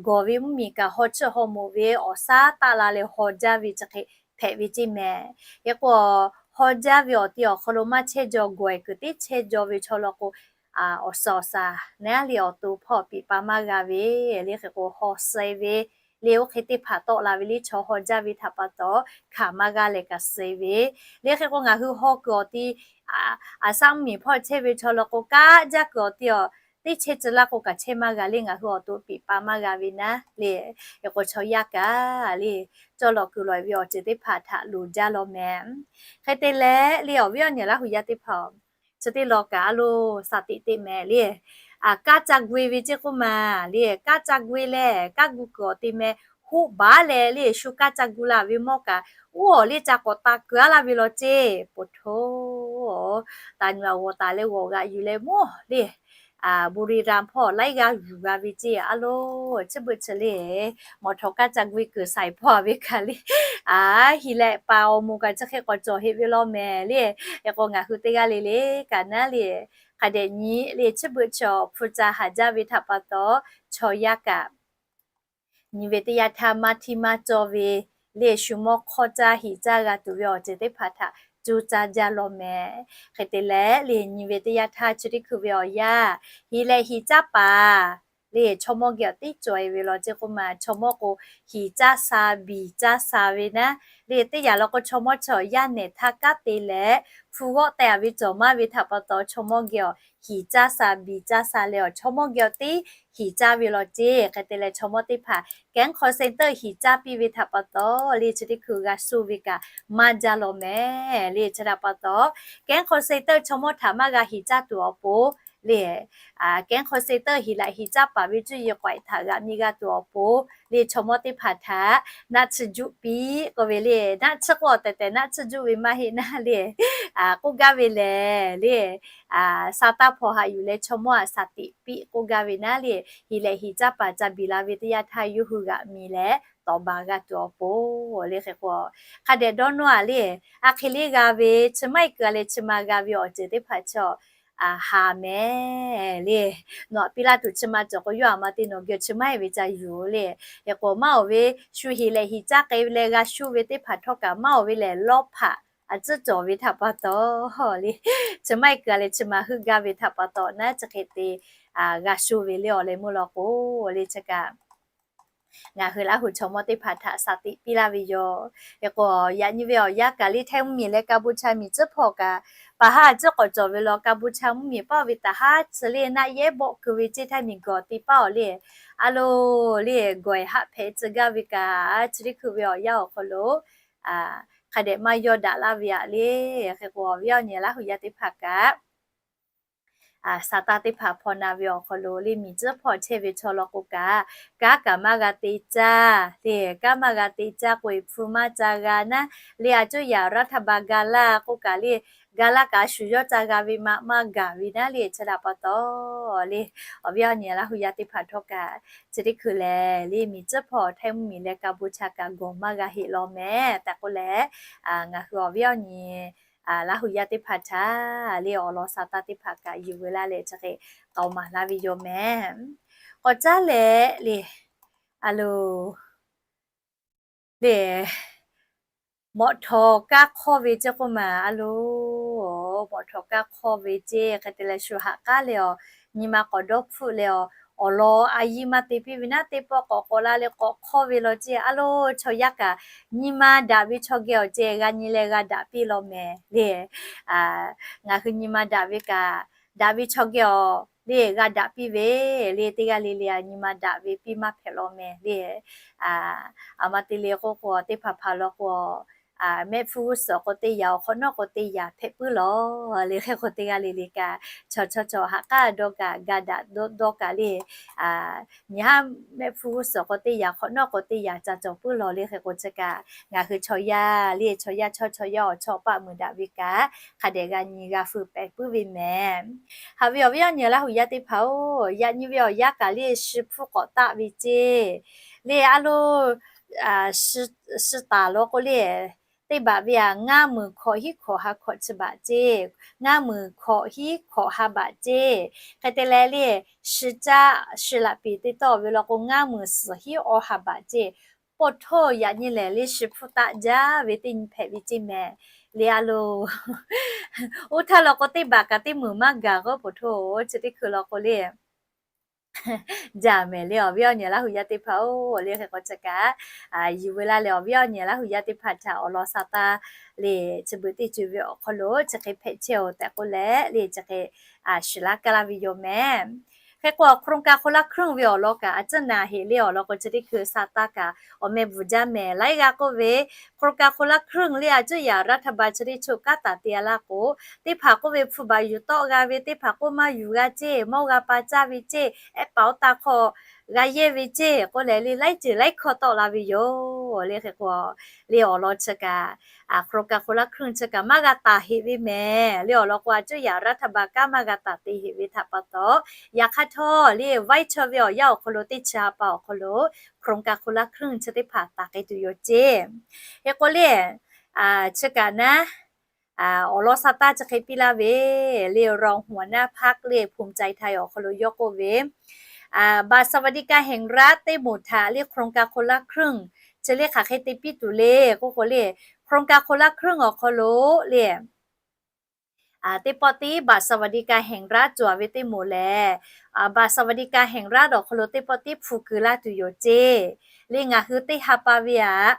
gawˬ ve mvuhˇmiˬ kaꞈ haw chiˇ haw moˍ ve awˬ shaˉ taˆ la leh haw jaˇ ve chi hk'e hpehꞈ ve ceˇ mehˍ. Hk'e k'o, haw jaˇ ve awˬ ti awˬ hk'aw lo maˇ chehˇ jaw gawˬ-e kuiˬ teˇ chehˇ jaw ve chaw law k'o, awˬ suhˍ awˬ shaˍ naˉ le awˬ to hpawˇ piꞈ pa maˇ g'a ve le hk'e k'o haw suh ve le oˇ hk'e teˇ hpaˍ tawˆ la ve le chaw haw jaˇ ve htaꞈ pa taw hkanˍ maˇ g'a leh kaꞈ suh ve le hk'e k'o ngaˬ hui haw kuiˬ awˬ ti aˬ shaˉ mvuhˇmiˬ hpawˇ chehˇ ve chaw law k'o kaꞈ jaˇ kuiˬ awˬ ti awˬ teˇ chehˇ tcuh laˇ k'o kaꞈ chehˇ maˇ g'a le ngaˬ hui awˬ to piꞈ pa maˇ g'a ve naˉ le, hk'e k'o chaw yaˇ kaꞈ le cawˇ lawꞈ kuiˬ lawꞈ-e ve awˬ ceuˬ teˇ hpaˍ htaꞈ loˍ jaˇ law mehˍ. Hk'e te leh le awˬ viˉ awˬ nyi Laˇ huˍ yaˇ teˇ hpaˍ-oˬ, chi teˇ law kaꞈ a loˍ sha teꞈ teˇ mehˍ le, kaˇ ca gu-e ve ceˇ k'oˆ ma le, kaˇ ca gu-e leh kaˇ gu kuiˬ awˬ te meh hoˆ baˉ leh le shu kaˇ ca gu la ve mawˇ kaꞈ, oˇ awˬ le ca k'awꞈ taˍ kuiˬ aˉ laˇ ve law ceˇ. Poˬ htoˇ, taˍ nyi a g'awˬ taˍ leh g'awˬ g'aꞈ yuˬ leh mawˇ le บุรีรัมย์ hpawˇ laiˉ g'aˇ yuˬ g'a ve ceˇ a loˍ. Chi beuꞈ chi le mawˬ htawˍ kaˇ ca gu-e kuiˬ shaiˍ hpawˇ ve kaꞈ le, a, hiˍ leh paˍ awˬ moˍ kaꞈ chi hk'e k'awꞈ cawˬ heˆ ve law mehˍ le. Hk'e k'o ngaˬ hui teˇ g'aˇ le le kaꞈ naˉ le, hk'a dehꞈ nyi le chi beuꞈ chi awˬ hpu ca haˍ jaˇ ve htaꞈ pa taw, chaw yaˇ kaꞈ nyi ve teˇ yanˇ htaˇ maˇ htiˇ maˇ cawˇ ve le shu mawˇ hk'awˇ caˇ hiˍ caˇ g'a tuˬ ve awˬ ceuˬ teˇ hpaˍ htaꞈ cuˇ caˇ jaˇ law mehˍ. Hk'e te leh le nyi ve teˇ yanˇ htaˇ chi teˇ hkui ve awˬ yanˇ, hiˍ leh hiˍ caˇ paˍ le chaw mawˇ geh awˬ tiˉ cawˬ-e ve law ceˇ k'oˆ ma, chaw mawˇ k'o hiˍ caˇ sha biˬ caˇ sha ve naˉ le teˇ yanˇ law k'o chaw mawˇ chi awˬ yaˇ nehˬ htaˇ kanˉ te leh hpu g'awˆ teh-a ve cawˬ maˇ ve htaꞈ pa taw chaw mawˇ geh awˬ hiˍ caˇ sha biˬ caˇ sha leh awˬ chaw mawˇ geh awˬ tiˉ hiˍ caˇ ve law ceˇ. Hk'e te leh chaw mawˇ teˇ hpaˍ แก๊งคอลเซ็นเตอร์ hiˍ caˇ piˇ ve htaꞈ pa taw le chi teˇ hkui g'a sho ve kaꞈ maˇ jaˇ law mehˍ le. Chi htaꞈ pa taw แก๊งคอลเซ็นเตอร์ chaw mawˇ htaꞈ maˇ g'a hiˍ caˇ tuˬ awˬ pon le, แก๊งคอลเซ็นเตอร์ hiˍ leh hiˍ caˇ paˍ ve cuˇ yiˍ k'awehꞈ htaꞈ g'aꞈ miˇ g'a tuˬ awˬ pon le chaw mawˇ teˇ hpaˍ htaꞈ naˆ tsuhˇ juˆ piˇ k'oˆ ve le. Naˆ tsuhˇ k'oˆ awˬ tehˬ tehˬ naˆ tsuhˇ juˆ ve maˇ heˆ naˉ le, k'oˆ gaˇ ve lehˬ le, sha taˇ hpaw haꞈ yuˬ leh chaw mawˇ aꞈ shaˍ tiꞈ piˇ k'oˆ gaˇ ve naˉ le, hiˍ leh hiˍ caˇ paˍ ca biˬ la ve teˇ yanˇ htaˇ yawˇ hui g'aꞈ miˇ leh tawꞈ baˬ g'a tuˬ awˬ pon le. Hk'e k'o hk'a dehꞈ dawˇ nawˇ-a le, a hk'e le g'a ve chi maˇ heˆ kuiˬ a leh chi ma g'a ve awˬ ceuˬ teˇ hpaˍ chaw haˍ mehˍ le. Nawˬ aꞈ piˇ laˇ tuˬ chi ma cawˬ k'o yawˇ aꞈ ma te nawˬ geh chi maˇ heˆ ve ca yuˬ le. Hk'e k'o maˇ oˬ ve shu hiˍ leh hiˍ caˇ k'ai leh g'a sho ve teˇ hpaˍ htawˇ kaꞈ maˇ oˬ ve lehˬ lawˇ hpaꞈ a tcuhˉ cawˬ ve htaꞈ pa taw le, chi maˇ heˆ kuiˬ a leh chi ma heuˆ gaˇ ve htaꞈ pa taw naˉ chi hk'e te g'a sho ve le awˬ leh meuˇ law k'o le chi kaꞈ Ngaˬ hui Laˇ huˍ chaw mawˇ teˇ hpaˍ htaꞈ shaˍ tiꞈ piˇ laˇ ve yoˬ. Hk'e k'o, yaꞈ nyi ve awˬ yanˇ kaꞈ le, Htaiˇ mvuhˇmiˬ leh Kaˇ bon cha miˬ tcuhˉ hpawˇ kaꞈ, paˍ haˉ tcuhˉ k'awꞈ cawˬ ve law, Kaˇ bon cha mvuhˇmiˬ paˇ ve taˍ haˉ chi le naˆ yehˉ bawˆ keu ve ceˇ, Htaiˇ miˬ gawˬ te paˇ awˬ le, a lo le gawˬ eˍ haˆ hpehꞈ tcuh gaˇ ve kaꞈ, chi teˇ hkui ve awˬ yanˇ awˬ hk'aw lo hk'a dehꞈ maˇ yawˇ daꞈ laˇ ve aꞈ le. Hk'e k'o, awˬ viˉ awˬ nyi Laˇ huˍ yaˇ teˇ hpaˍ kaꞈ, shaˍ taˇ teˇ hpaˍ hpaw na ve awˬ hk'aw lo le, miˬ tcuhˉ hpawˇ chehˇ ve chaw law k'o kaꞈ, kanˉ kaꞈ maˇ g'a te caˇ le. Kanˉ maˇ g'a te caˇ k'o, hpu maˇ ca g'a naˉ le. A cuˇ yaꞈ รัฐบาล ga laˇ k'o kaꞈ le, ga laˇ kaꞈ shuˍ yawˇ ca g'a ve maꞈ maˇ gaˬ ve naˉ le. Chi htaꞈ pa taw le, awˬ viˉ awˬ nyi Laˇ huˍ yaˇ teˇ hpaˍ htawˇ kaꞈ, chi teˇ hkui lehˬ le, miˬ tcuhˉ hpawˇ Htaiˇ mvuhˇmiˬ leh Kaˇ bon cha kaꞈ gawˬ maˇ g'a heˆ law meh tehꞈ k'oˆ leh, ngaˬ hui awˬ viˉ awˬ nyi Laˇ huˍ yaˇ teˇ hpaˍ htaꞈ le, awˬ lawn shaˍ taˇ teˇ hpaˍ kaꞈ yuˬ veu laˇ leh chi hk'e k'aoˍ maˍ laˇ ve yoˬ meh. K'awꞈ caˉ leh le, a lo le, mawꞈ htawˍ kaˇ hk'awˇ ve ceˇ k'oˆ maˬ, a lo, mawꞈ htawˍ kaˇ hk'awˇ ve ceˇ. Hk'e te leh shu haꞈ k'aˉ leh awˬ, nyi ma k'awꞈ dawˇ hpfuhˆ leh awˬ, awˬ lawn a yiˇ maˇ te piˇ ve naˉ, teˇ pawˆ k'awꞈ k'awꞈ la leh k'awꞈ hk'awˇ ve law ceˇ. A lo, chaw yaˇ kaꞈ nyi ma daꞈ ve chaw geh awˬ ceh g'a nyi leh g'a daꞈ piˇ law meh le. Ngaˬ hui nyi ma daꞈ ve kaꞈ, daꞈ ve chaw geh awˬ le g'a daꞈ piˇ ve le. Teˇ g'aˇ le le a nyi ma daꞈ ve piˇ maˇ hpehꞈ law meh le. A ma te le k'oˆ k'o, teˇ hpaˍ hpaˍ law k'o, mehˆ hpfuhˇ g'uˇ suhˍ k'o teˇ yanˇ, awˬ hk'awꞈ nawˉ k'o teˇ yanˇ hpehꞈ puiˉ law le. Hk'e k'o, teˇ g'aˇ le le kaꞈ chaw chaw chaw haꞈ k'aˉ dawˇ kaꞈ, ga daꞈ dawˇ kaꞈ le, nyi haˉ mehˆ hpfuhˇ g'uˇ suhˍ k'o teˇ yanˇ, hk'awꞈ nawˉ k'o teˇ yanˇ ca cawˬ puiˉ law le. Hk'e k'o, chi kaꞈ ngaˬ hui chaw yaˇ le, chaw yaˇ chaw, chaw yaˇ awˬ chawˇ paˆ muiˬ daꞈ ve kaꞈ, hk'a dehꞈ g'a nyi g'a feu pehˍ puiˉ ve meh. Haꞈ ve awˬ viˉ awˬ nyi Laˇ huˍ yaˇ teˇ hpaˍ-oˬ, yaꞈ nyi ve awˬ yanˇ kaꞈ le, shi hpfuhˇ k'awꞈ taˆ ve ceˇ le. A lo, shi taˍ law k'o le, teˇ baꞈ ve aꞈ ngaˇ meunˍ hkawꞈ hiˉ hkawꞈ ha hkawꞈ chi baꞈ ceˇ. Ngaˇ meunˍ hkawꞈ hiˉ hkawꞈ ha baꞈ ceˇ. Hk'e te leh le, shi caˆ shi laꞈ piˍ te tawˆ ve law k'o, ngaˇ meunˍ suhˍ hiˉ awˬ ha baꞈ ceˇ. Pawˇ htawˇ yaꞈ nyi lehˬ le, shi hpfuhˇ taˆ jaˇ ve teˇ nyi hpehꞈ ve ceˇ meh. Le a lo, oˇ htaˇ law k'o, teˇ baꞈ kaꞈ teˇ meunˍ maˇ gaˬ k'o, pawˇ htawˇ chi teˇ hkui law k'o le, jaˇ meh le. Awˬ viˉ awˬ nyi Laˇ huˍ yaˇ teˇ hpaˍ-oˬ le. Hk'e k'o, chi kaꞈ yuˬ veu laˇ leh, awˬ viˉ awˬ nyi Laˇ huˍ yaˇ teˇ hpaˍ htaꞈ awˬ lawn shaˍ taˇ le, chi beuꞈ teˇ co ve awˬ hk'aw lo chi hk'e hpehꞈ chehˇ-oˬ tehꞈ k'oˆ leh le, chi hk'e shiˍ laˇ kaˇ laˇ ve yoˬ meh. Hk'e k'o, โครงการคนละครึ่ง ve awˬ lawn kaꞈ a ciˉ naˍ heꞈ le. Awˬ lawn k'o, chi teˇ hkui shaˍ taˇ kaꞈ awˬ meh bvuhˬ jaˇ meh. Laiˉ g'aˇ k'oˆ ve, โครงการคนละครึ่ง le, a cuˇ yaꞈ รัฐบาล chi teˇ choˬ kanˉ taˍ te-a laˇ k'o, teˇ hpaˍ k'oˆ ve hpu baˬ yuˬ tawˆ g'a ve, teˇ hpaˍ k'oˆ maˇ yuˬ g'a ceˇ, mawˇ g'a pa caˇ ve ceˇ, ehˉ paˍ oˇ taˇ hk'aw g'a yehˇ ve ceˇ k'oˆ leh le, laiˉ ceuˬ laiˉ hkawˇ tawˆ la ve yoˬ le. Hk'e k'o, le awˬ lawn chi kaꞈ, โครงการคนละครึ่ง chi kaꞈ maˇ g'a taˍ heꞈ ve meh. Le awˬ lawn k'o, a cuˇ yaꞈ รัฐบาล kanˉ maˇ g'a taˍ te heꞈ ve htaꞈ pa taw, yaꞈ hk'aˇ htawˇ le, vaiˇ chaw ve awˬ yanˇ awˬ hk'aw lo teˇ chi ha pa awˬ hk'aw lo โครงการคนละครึ่ง chi teˇ hpaˍ taˍ k'ai tuˬ yoˬ ceˇ. Hk'e k'o le, chi kaꞈ naˉ, awˬ lawn shaˍ taˇ chi hk'e piˇ laˇ ve le, รองหัวหน้าพรรค le ภูมิใจไทย awˬ hk'aw lo yawˇ k'oˆ ve, บัตรสวัสดิการแห่งรัฐ teˇ moˍ htaꞈ le โครงการคนละครึ่ง chi le hk'aˬ hk'e te piˇ tuˬ le k'oˆ k'o le, โครงการคนละครึ่ง awˬ hk'aw lo le, teˇ pawˆ tiˉ บัตรสวัสดิการแห่งรัฐ cawˬ ve teˇ moˍ lehˬ, บัตรสวัสดิการแห่งรัฐ awˬ hk'aw lo teˇ pawˆ tiˉ hpu keu laˇ tuˬ yoˬ ceˇ. Le ngaˬ hui teˇ ha pa ve aꞈ,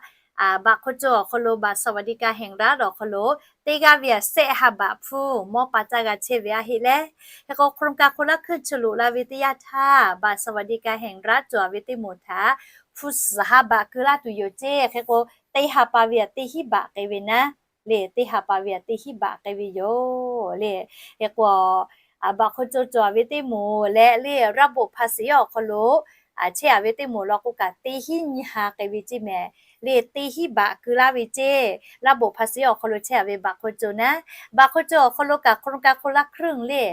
บัตรคนจน awˬ hk'aw lo บัตรสวัสดิการแห่งรัฐ awˬ hk'aw lo teˇ g'aˇ ve aꞈ shehˆ ha baꞈ hpfuhˇ mawˇ pa caˇ g'a chehˇ ve aˇ heˆ leh, hk'e k'o โครงการคนละครึ่ง chi loꞈ la ve teˇ yanˇ htaˇ บัตรสวัสดิการแห่งรัฐ cawˬ ve teˇ moˍ htaꞈ hpu suhˍ ha baꞈ keu laˇ tuˬ yoˬ ceˇ. Hk'e k'o, teˇ ha pa ve aꞈ teˇ hinˉ baꞈ k'ai ve naˉ le, teˇ ha pa ve aꞈ teˇ hinˉ baꞈ k'ai ve yoˬ le. Hk'e k'o, บัตรคนจน cawˬ ve teˇ moˍ leh le ระบบภาษี awˬ hk'aw lo chehˇ-a ve teˇ moˍ law k'o kaꞈ, teˇ hinˉ nyiˇ ha k'ai ve ceˇ meh. Le teˇ hinˉ baꞈ keu laˇ ve ceˇ. ระบบภาษี awˬ hk'aw lo chehˇ-a ve บัตรคนจน naˉ, บัตรคนจน awˬ hk'aw lo kaꞈ โครงการคนละครึ่ง le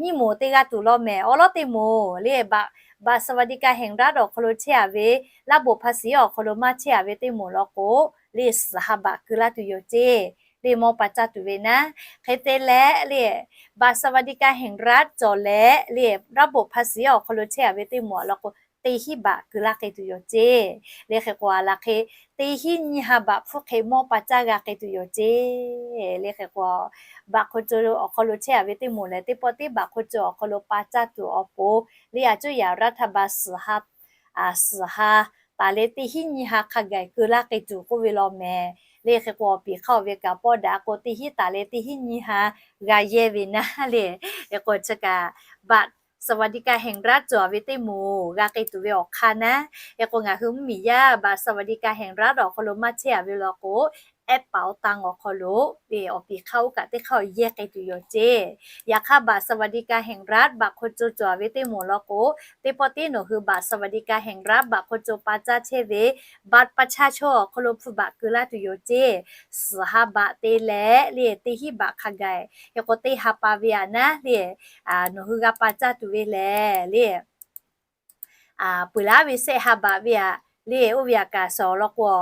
nyiˇ moˍ teˇ g'a tuˬ law meh. Awˬ lawn teˇ moˍ le, บัตรสวัสดิการแห่งรัฐ awˬ hk'aw lo chehˇ-a ve ระบบภาษี awˬ hk'aw lo maˇ chehˇ-a ve teˇ moˍ law k'o, le suhˍ ha baꞈ keu laˇ tuˬ yoˬ ceˇ. Le mawˇ pa caˇ tuˬ ve naˉ. Hk'e te leh le, บัตรสวัสดิการแห่งรัฐ cawˬ leh le ระบบภาษี awˬ hk'aw lo chehˇ-a ve teˇ moˍ law k'o, teˇ hinˉ baꞈ keu laˇ k'ai tuˬ yoˬ ceˇ. Le hk'e k'o, a laˬ hk'e teˇ hinˉ nyiˇ ha baꞈ hpfuhˇ hk'e mawˇ pa caˇ g'a k'ai tuˬ yoˬ ceˇ. Le hk'e k'o, บัตรคนจน awˬ hk'aw lo chehˇ-a ve teˇ moˍ lehˬ, teˇ pawˆ tiˉ บัตรคนจน awˬ hk'aw lo pa caˇ tuˬ awˬ pon le, a cuˇ yaꞈ รัฐบาล suhˍ ha, suhˍ ha taˍ leh teˇ hinˉ nyiˇ ha hk'a gaˬ keu laˇ k'ai tuˬ k'oˆ ve law mehˍ. Le hk'e k'o, awˬ piˍ hk'aˇ oˬ ve kaꞈ pawˇ daꞈ k'o, teˇ hinˉ taˍ leh teˇ hinˉ nyiˇ ha g'a yehˇ ve naˉ le. Hk'e k'o chi kaꞈ บัตรสวัสดิการแห่งรัฐ cawˬ ve teˇ moˍ g'a k'ai tuˬ ve awˬ hk'aˇ naˉ. Hk'e k'o, ngaˬ hui mvuhˇmiˬ yaˇ บัตรสวัสดิการแห่งรัฐ awˬ hk'aw lo maˇ chehˇ a ve law k'o, แอปเป๋าตัง awˬ hk'aw lo le awˬ piˍ hk'aˇ oˇ kaꞈ teˇ hk'aˇ yehˇ k'ai tuˬ yoˬ ceˇ. Yaꞈ hk'aˇ บัตรสวัสดิการแห่งรัฐ บัตรคนจน cawˬ ve teˇ moˍ law k'o, teˇ pawˆ tiˉ nawˬ hui บัตรสวัสดิการแห่งรัฐ บัตรคนจน pa caˇ chehˇ ve บัตรประชาชน awˬ hk'aw lo hpu บัตร keu laˇ tuˬ yoˬ ceˇ. Suhˍ ha บาท te leh le teˇ hinˉ บาท hk'a gaˬ. Hk'e k'o, teˇ ha pa ve aꞈ naˉ le nawˬ hui g'a pa caˇ tuˬ ve lehˬ le peuˬ laˇ ve แสนห้าบาท ve aꞈ le, oˇ ve aꞈ kaꞈ shawˍ law k'o,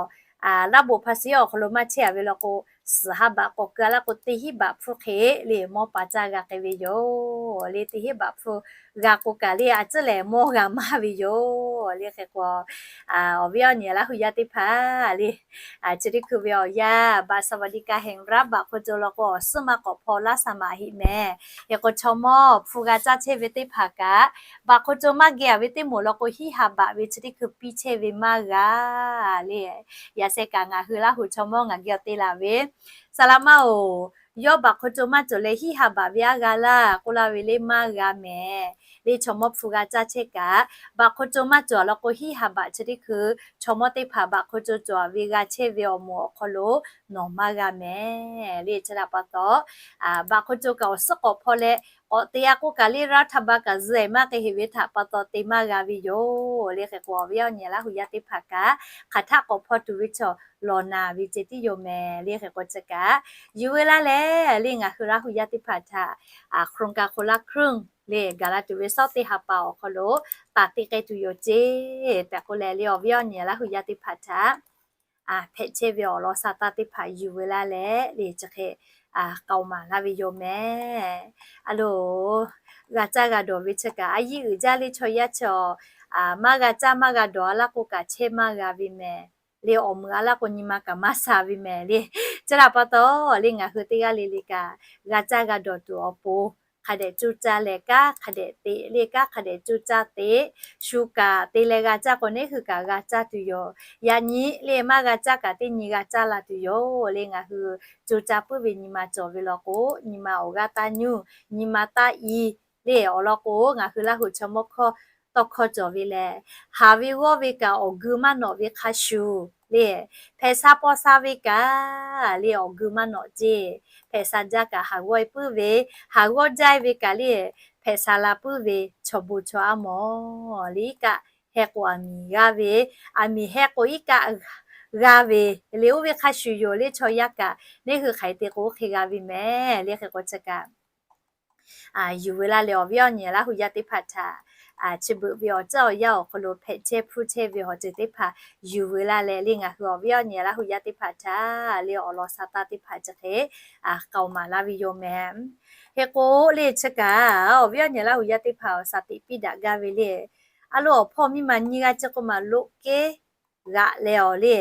laˇ boꞈ hpa shiˉ awˬ hk'aw lo maˇ chehˇ a ve law k'o, suhˍ ha บาท k'awꞈ keu a laˇ k'o, teˇ hinˉ บาท hpu hk'e le mawˇ pa caˇ g'a k'ai ve yoˬ le. Teˇ hinˉ บาท hpu g'a k'o kaꞈ le, a ciˉ lehˬ mawˇ g'a maˇ ve yoˬ le. Hk'e k'o, awˬ viˉ awˬ nyi Laˇ huˍ yaˇ teˇ hpaˍ le, chi teˇ hkui ve awˬ yanˇ บัตรสวัสดิการแห่งรัฐ บัตรคนจน law k'o, awˬ suhˉ maˇ k'awꞈ hpaw laˇ shaˍ maˍ heˆ mehˍ. Hk'e k'o, chaw mawˇ hpu g'a caˇ chehˇ ve teˇ hpaˍ kaꞈ, บัตรคนจน maˇ geh a ve teˇ moˍ law k'o, hinˉ ha บาท ve chi teˇ hkui piˇ chehˇ ve maˇ g'a le. Yaꞈ sheh kaꞈ ngaˬ hui Laˇ huˍ chaw mawˇ ngaˬ geh awˬ te laˬ ve, saˍ laꞈ maˇ oˬ, yawˇ บัตรคนจน maˇ cawˬ leh hinˉ ha บาท ve aˉ g'a laˇ k'oˆ laˇ ve le maˇ g'a mehˍ. Le chaw mawˇ hpu g'a caˇ chehˇ kaꞈ, บัตรคนจน maˇ cawˬ law k'o, hinˉ ha บาท chi teˇ hkui chaw mawˇ teˇ hpaˍ บัตรคนจน cawˬ ve g'a chehˇ ve awˬ moˍ awˬ hk'aw lo nawˬ maˇ g'a mehˍ. Le chi htaꞈ pa taw, บัตรคนจน kaꞈ awˬ suhˉ k'awꞈ hpaw leh k'awꞈ te a k'oˆ kaꞈ le, รัฐบาล kaꞈ zuhꞈ maˇ k'ai heˆ ve htaꞈ pa taw te maˇ g'a ve yoˬ le. Hk'e k'o, awˬ viˉ awˬ nyi Laˇ huˍ yaˇ teˇ hpaˍ kaꞈ, hk'aˬ htaˆ k'awꞈ hpaw tuˬ ve chaw lawˬ naˍ ve ceh tiˉ yoˬ mehˍ le. Hk'e k'o chi kaꞈ, yuˬ ve laˇ leh le ngaˬ hui Laˇ huˍ yaˇ teˇ hpaˍ htaꞈ โครงการคนละครึ่ง le gaˬ la tuˬ ve sawˉ teˇ ha pa awˬ hk'aw lo taˍ te k'ai tuˬ yoˬ ceˇ tehꞈ k'oˆ leh le, awˬ viˉ awˬ nyi Laˇ huˍ yaˇ teˇ hpaˍ htaꞈ hpehꞈ chehˇ ve awˬ lawn sa taˇ teˇ hpaˍ yuˬ ve laˇ leh le chi hk'e k'aoˍ maˍ laˇ ve yoˬ mehˍ. A loˬ, g'a caˇ g'a dawˬ ve chi kaꞈ a yiˇ uiˍ jaˇ le. Chaw yaˇ chi awˬ maˇ g'a caˇ maˇ g'a dawˬ a laˇ k'o kaꞈ chehˇ maˇ g'a ve mehˍ le. Awˬ meuꞈ a laˇ k'o nyi ma kaꞈ maˇ sha ve mehˍ le. Chi htaꞈ pa taw le ngaˬ hui teˇ g'aˇ le le kaꞈ g'a caˇ g'a dawˬ tuˬ awˬ pon hk'a dehꞈ coˇ caˇ leh kanˉ hk'a dehꞈ te le, kanˉ hk'a dehꞈ coˇ caˇ te, shu kaꞈ te leh g'a caˇ k'o, neˇ hui kaꞈ g'a caˇ tuˬ yoˬ. Yaꞈ nyi le maˇ g'a caˇ kaꞈ teˇ nyi g'a caˇ la tuˬ yoˬ le. Ngaˬ hui coˇ caˇ puiˉ ve nyi ma cawˬ ve law k'o, nyi ma awˬ g'aˇ taˇ nyuˇ, nyi ma taˇ i le. Awˬ lawn k'o, ngaˬ hui Laˇ huˍ chaw mawˇ hkawˇ tawˇ hkawˇ cawˬ ve lehˬ, haˍ ve g'awˇ ve kaꞈ awˬ geu maˇ nawꞈ ve hk'a shuˍ le, hpehꞈ sha paw sha ve kaꞈ le awˬ geu maˇ nawꞈ ceˇ. Hpehꞈ sha jaˇ kaꞈ haˍ g'awˇ e puiˉ ve, haˍ g'awˇ jaˇ e ve kaꞈ le hpehꞈ sha la puiˉ ve chaw bon chaw aˉ mawˬ le. Iˉ kaˆ heh k'o aˬ miˍ g'a ve, aˬ miˍ heh k'o iˉ kaˆ g'a ve le. Oˇ ve hk'a shuˍ yoˬ le. Chaw yaˇ kaꞈ neˇ hui hk'aˬ hk'e te k'o oˇ hk'e g'a ve mehˍ le. Hk'e k'o chi kaꞈ yuˬ ve laˇ leh awˬ viˉ awˬ nyi Laˇ huˍ yaˇ teˇ hpaˍ htaꞈ chi beuꞈ ve awˬ ceuˬ awˬ yanˇ awˬ hk'aw lo hpehꞈ chehˇ hpuˇ chehˇ ve awˬ ceuˬ teˇ hpaˍ yuˬ ve laˇ leh le ngaˬ hui awˬ viˉ awˬ nyi Laˇ huˍ yaˇ teˇ hpaˍ htaꞈ le awˬ lawn sa taˇ teˇ hpaˍ chi hk'e k'aoˍ maˍ laˇ ve yoˬ mehˍ. Hk'e k'o le chi kaꞈ awˬ viˉ awˬ nyi Laˇ huˍ yaˇ teˇ hpaˍ awˬ shaˍ teꞈ piˇ daꞈ gaˇ ve le. A loˬ, awˬ hpawˇ miˇ ma nyiˇ g'aˇ chi k'oˆ maˬ loꞈ kehˉ g'aꞈ leh awˬ le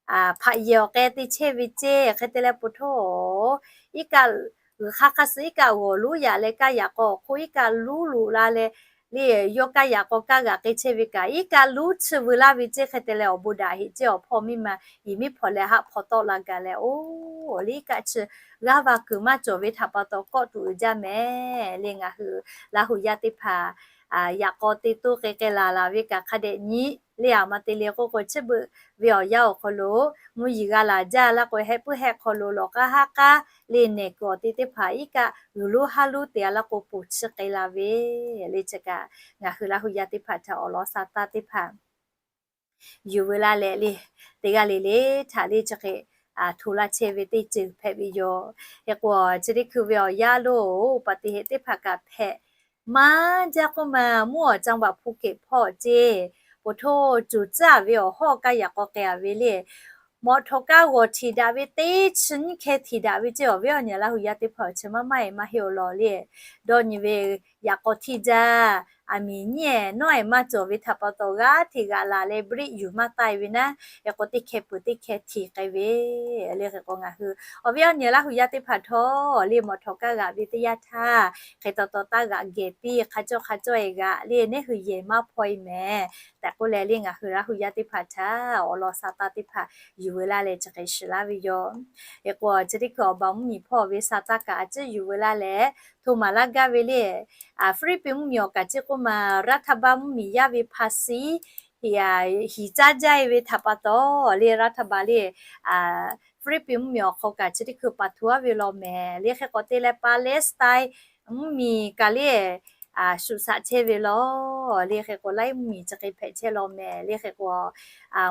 hpaꞈ yehˬ awˬ k'ai te chehˇ ve ceˇ. Hk'e te leh po htawˇ, iˉ kaˆ g'uiˬ hk'aˇ hk'aˇ suh iˉ kaˆ g'awˬ lonˉ yaꞈ leh kaˇ yaꞈ k'aw awˬ hk'oˆ iˉ kaˆ lonˉ loꞈ la leh le, yawˇ kaˇ yaꞈ k'aw kaˇ g'aꞈ k'ai chehˇ ve kaꞈ iˉ kaˆ lonˉ chi veu laˇ ve ceˇ. Hk'e te leh awˬ bon daꞈ heꞈ ceˇ. Awˬ hpawˇ miˇ ma iˉ miˉ hpawꞈ leh haˆ hpawˇ tawˆ la gaˬ leh, oˇ le iˉ kaˆ chi g'aˇ va kuiˬ maˇ cawˬ ve htaꞈ pa taw kawˆ tuˬ uiˍ jaˇ mehˍ le. Ngaˬ hui Laˇ huˍ yaˇ teˇ hpaˍ yaꞈ k'aw te toˇ k'ai k'ai laˬ laˬ ve kaꞈ hk'a dehꞈ nyi le. Aˬ ma te le k'oˆ k'o, chi beuꞈ ve awˬ yanˇ awˬ hk'aw lo mvuhˇ yeˬ g'a laˬ jaˇ laˇ k'o, heh puiˉ heh hk'aw lo lawˬ k'aˉ haˉ k'aˉ le nehˬ kuiˬ awˬ te teˇ hpaˍ iˉ kaˆ g'uiˬ lonˉ haˉ lonˉ te a laˇ k'o, poˬ chiˇ k'ai la ve le. Chi kaꞈ ngaˬ hui Laˇ huˍ yaˇ teˇ hpaˍ htaꞈ awˬ lawn sa taˇ teˇ hpaˍ yuˬ veu laˇ leh le, teˇ g'aˇ le le htaꞈ le chi hk'e hto laˇ chehˇ ve teˇ ceuˬ hpehꞈ ve yoˬ. Hk'e k'o, chi teˇ hkui ve awˬ yanˇ lo pa te heˆ teˇ hpaˍ kaꞈ hpehꞈ maˇ jaˇ k'oˆ ma, mvuhˇ awˬ จังหวัดภูเก็ต hpawˇ ceˇ, po htawˇ coˬ caˇ ve awˬ hawˉ kaˇ yaꞈ k'aw k'ai a ve le, mawꞈ htawꞈ kaˇ g'awˬ htiꞈ daꞈ ve teˇ chi nyiˇ hkeh htiꞈ daꞈ ve ceˇ. Awˬ viˉ awˬ nyi Laˇ huˍ yaˇ teˇ hpaˍ chi maˇ maˇ e maˇ heˆ awˬ lawn le, dawˇ nyi ve yaꞈ k'aw htiˇ jaˇ, aˬ miˍ nyiˇ e nawˉ e maˇ cawˬ ve htaꞈ pa taw g'aˇ hteꞈ g'aꞈ laˬ leh briˆ yuˬ maˇ taˆ e ve naˉ, hk'e k'o teˇ hkeh peuˬ teˇ hkeh htiꞈ k'ai ve le. Hk'e k'o ngaˬ hui awˬ viˉ awˬ nyi Laˇ huˍ yaˇ teˇ hpaˍ htawˇ le, mawꞈ htawꞈ kaˇ g'aꞈ ve teˇ yanˇ htaˇ hk'e taw taw taˇ g'aꞈ geh piˇ, hk'a cawˇ hk'a cawˇ e g'aꞈ le, neˇ hui yehˬ maˇ hpaw e mehˍ tehꞈ K'oˆ leh le ngaˬ hui Laˇ hu yaˇ teˇ hpaˍ htaꞈ awˬ lawn sa taˇ teˇ hpaˍ yuˬ veu laˇ leh chi hk'e shiˍ laˇ ve yoˬ. Hk'e k'o chi teˇ hkui awˬ ba mvuhˇmiˬ hpawˇ ve sa taˇ kaꞈ a ciˉ yuˬ veu laˇ leh, hto maˍ laˇ gaˇ ve le, Hpiˇliˇpiˆ mvuhˇmiˬ awˬ kaꞈ chi k'oˆ ma, รัฐบาล mvuhˇmiˬ yaˇ ve ภาษี hiˍ caˉ jaˇ e ve htaꞈ pa taw le รัฐบาล le Hpiˇliˇpiˆ mvuhˇmiˬ awˬ hk'aw kaꞈ chi teˇ hkui paˍ hto aˉ ve law mehˍ le. Hk'e k'o te leh Palestine mvuhˇmiˬ kaꞈ le shuˍ shaꞈ chehˇ ve law le. Hk'e k'o laiˉ mvuhˇmiˬ chi hk'e hpehꞈ chehˇ law mehˍ le. Hk'e k'o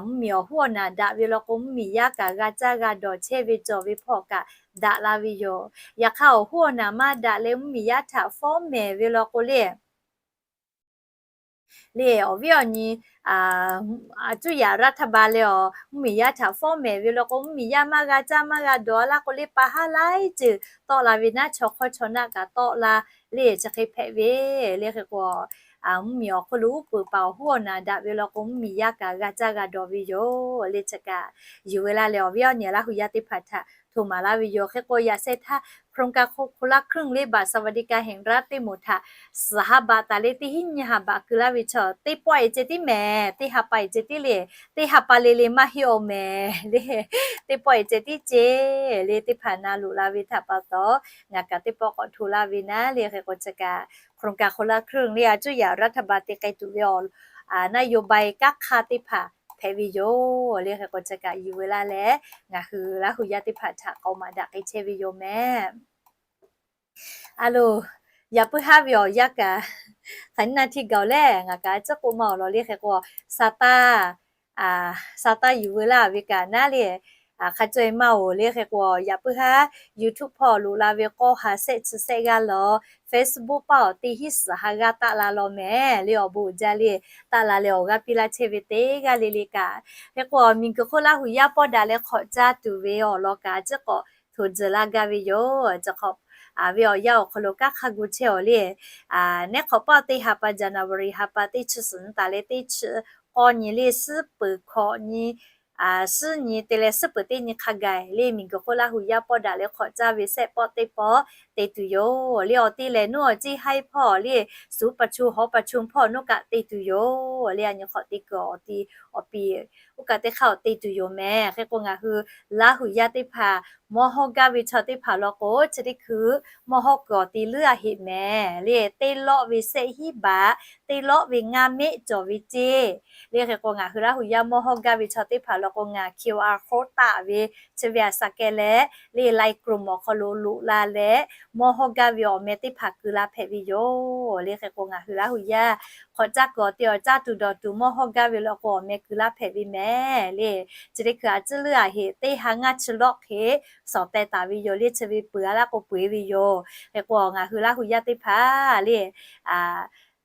mvuhˇmiˬ awˬ hoˉ awˬ naˬ daꞈ ve law k'o mvuhˇmiˬ yaˇ kaꞈ g'a caˇ g'a dawˬ chehˇ ve cawˬ ve hpawˇ kaꞈ daꞈ la ve yoˬ. Yaꞈ hk'aˇ awˬ hoˉ awˬ naˬ maˇ daꞈ leh mvuhˇmiˬ yaˇ htaꞈ fawˉ mehˍ ve law k'o le le awˬ viˉ awˬ nyi, a cuˇ yaꞈ รัฐบาล leh awˬ mvuhˇmiˬ yaˇ htaꞈ fawˉ mehˍ ve law k'o mvuhˇmiˬ yaˇ maˇ g'a caˇ maˇ g'a dawˬ a laˇ k'o le pa haˉ laiˉ ceuˬ tawˆ la ve naˉ chaw hk'awˇ chaw naˆ kaꞈ tawˆ la le chi hk'e hpehꞈ ve le. Hk'e k'o mvuhˇmiˬ awˬ hk'oˆ lo uˉ peunˍ paˍ awˬ hoˉ awˬ naˬ daꞈ ve law k'o mvuhˇmiˬ yaˇ kaꞈ g'a caˇ g'a dawˬ ve yoˬ le. Chi kaꞈ yuˬ veu laˇ leh awˬ viˉ awˬ nyi Laˇ hu yaˇ teˇ hpaˍ htaꞈ hto maˍ laˇ ve yoˬ. Hk'e k'o yaꞈ sheh htaˇ โครงการคนละครึ่ง le บัตรสวัสดิการแห่งรัฐ teˇ moˍ htaꞈ suhˍ ha baꞈ taˍ le teˇ hinˉ nyiˇ ha baꞈ keu laˇ ve chaw teˇ pawˆ e ceh tiˉ mehˍ, teˇ ha pa e ceh tiˉ le, teˇ ha pa le le maˇ heˆ awˬ mehˍ le, teˇ pawˆ e ceh tiˉ ceh le teˇ hpaˍ na loꞈ la ve htaꞈ pa taw ngaˬ kaꞈ teˇ pawˆ k'awꞈ hto laˇ ve naˉ le. Hk'e k'o chi kaꞈ โครงการคนละครึ่ง le a cuˇ yaꞈ รัฐบาล te k'ai tuˬ ve awˬ นโยบาย kanˉ hk'aˇ teˇ hpaˍ hpehꞈ ve yoˬ le. Hk'e k'o chi kaꞈ yuˬ veu laˇ leh ngaˬ hui Laˇ hu yaˇ teˇ hpaˍ htaꞈ k'awꞈ maˍ daꞈ k'ai chehˇ ve yoˬ mehˍ. A loˬ, yaꞈ puiˉ haˉ ve awˬ yanˇ kaꞈ hk'aˬ nyi naˆ htiˇ gaˬ-oˬ leh ngaˬ kaꞈ a ciˉ k'oˆ maˇ awˬ lawn le. Hk'e k'o sa taˇ, sa taˇ yuˬ veu laˇ ve kaꞈ naˉ le, hk'a caweh maˇ-oˬ le. Hk'e k'o yaꞈ puiˉ haˉ YouTube hpawˇ loꞈ la ve k'awˇ ha shehˆ chi shehˆ g'aˇ law, Facebook paˇ awˬ teˇ hinˉ suhˍ ha g'aˇ taˆ la law mehˍ le. Awˬ bon uiˍ jaˇ le, taˆ la leh awˬ g'aˇ piˇ laˇ chehˇ ve teˇ g'aˇ le le kaꞈ, hk'e k'o miˬguiˬ hk'oˆ Laˇ hu yaˇ pawˆ daꞈ leh hk'awꞈ caˇ tuˬ ve awˬ lawn kaꞈ a ciˉ k'awꞈ hto tzuhˬ laˇ gaˇ ve yoˬ. Chi hk'awꞈ ve awˬ yanˇ awˬ hk'aw lo kanˉ hk'a gu chehˇ-oˬ le. Neˉ hk'awꞈ paˇ teˇ ha pa January ha pa teˇ chi suhˍ nyi taˍ leh teˇ chi k'awˇ nyi le suhˉ peuˬ hkawꞈ nyi, suhˉ nyi te leh suhˉ peuˬ teˇ nyi hk'a gaˬ le miˬguiˬ hk'oˆ Laˇ hu yaˇ pawˆ daꞈ leh hk'awꞈ caˇ ve shehˆ pawˆ teˇ pawˆ te tuˬ yoˬ le. Awˬ ti lehˬ nuˇ awˬ ciˇ haiˉ hpawˇ le, suˍ paˍ chu hawˉ paˍ chu hpawˇ nuˇ kaꞈ te tuˬ yoˬ le. A nyi hk'awꞈ te kuiˬ awˬ ti awˬ piˍ oˇ kaꞈ teˇ hk'aˇ awˬ te tuˬ yoˬ mehˍ. Hk'e k'o ngaˬ hui Laˇ hu yaˇ teˇ hpaˍ mawˇ hawˇ gaˇ ve chaw teˇ hpaˍ law k'o chi teˇ hkui mawˇ hawˇ kuiˬ awˬ ti leuˉ a heꞈ mehˍ le. Teˇ lawˆ ve shehˆ hinˉ baꞈ, teˇ lawˆ ve ngaˇ mehˆ cawˬ ve ceˇ le. Hk'e k'o ngaˬ hui Laˇ hu yaˇ mawˇ hawˇ gaˇ ve chaw teˇ hpaˍ law k'o ngaˬ QR code taˆ ve chi ve a scatter leh le Line Chrome awˬ hk'aw lo loꞈ la leh mawˇ hawˇ gaˇ ve awˬ meh teˇ hpaˍ keu la hpehꞈ ve yoˬ le. Hk'e k'o ngaˬ hui Laˇ hu yaˇ hk'awꞈ caˇ kuiˬ awˬ ti awˬ caˇ tuˬ dawˬ tuˬ mawˇ hawˇ gaˇ ve law k'o awˬ meh keu laˇ hpehꞈ ve mehˍ le. Chi teˇ hkui a ciˉ leuˉ a heꞈ teˇ ha ngaˇ chi lawˆ hk'e suhˍ teh taˍ ve yoˬ le. Chi ve peuˬ a laˇ k'o peu eˬ ve yoˬ. Hk'e k'o ngaˬ hui Laˇ hu yaˇ teˇ hpaˍ le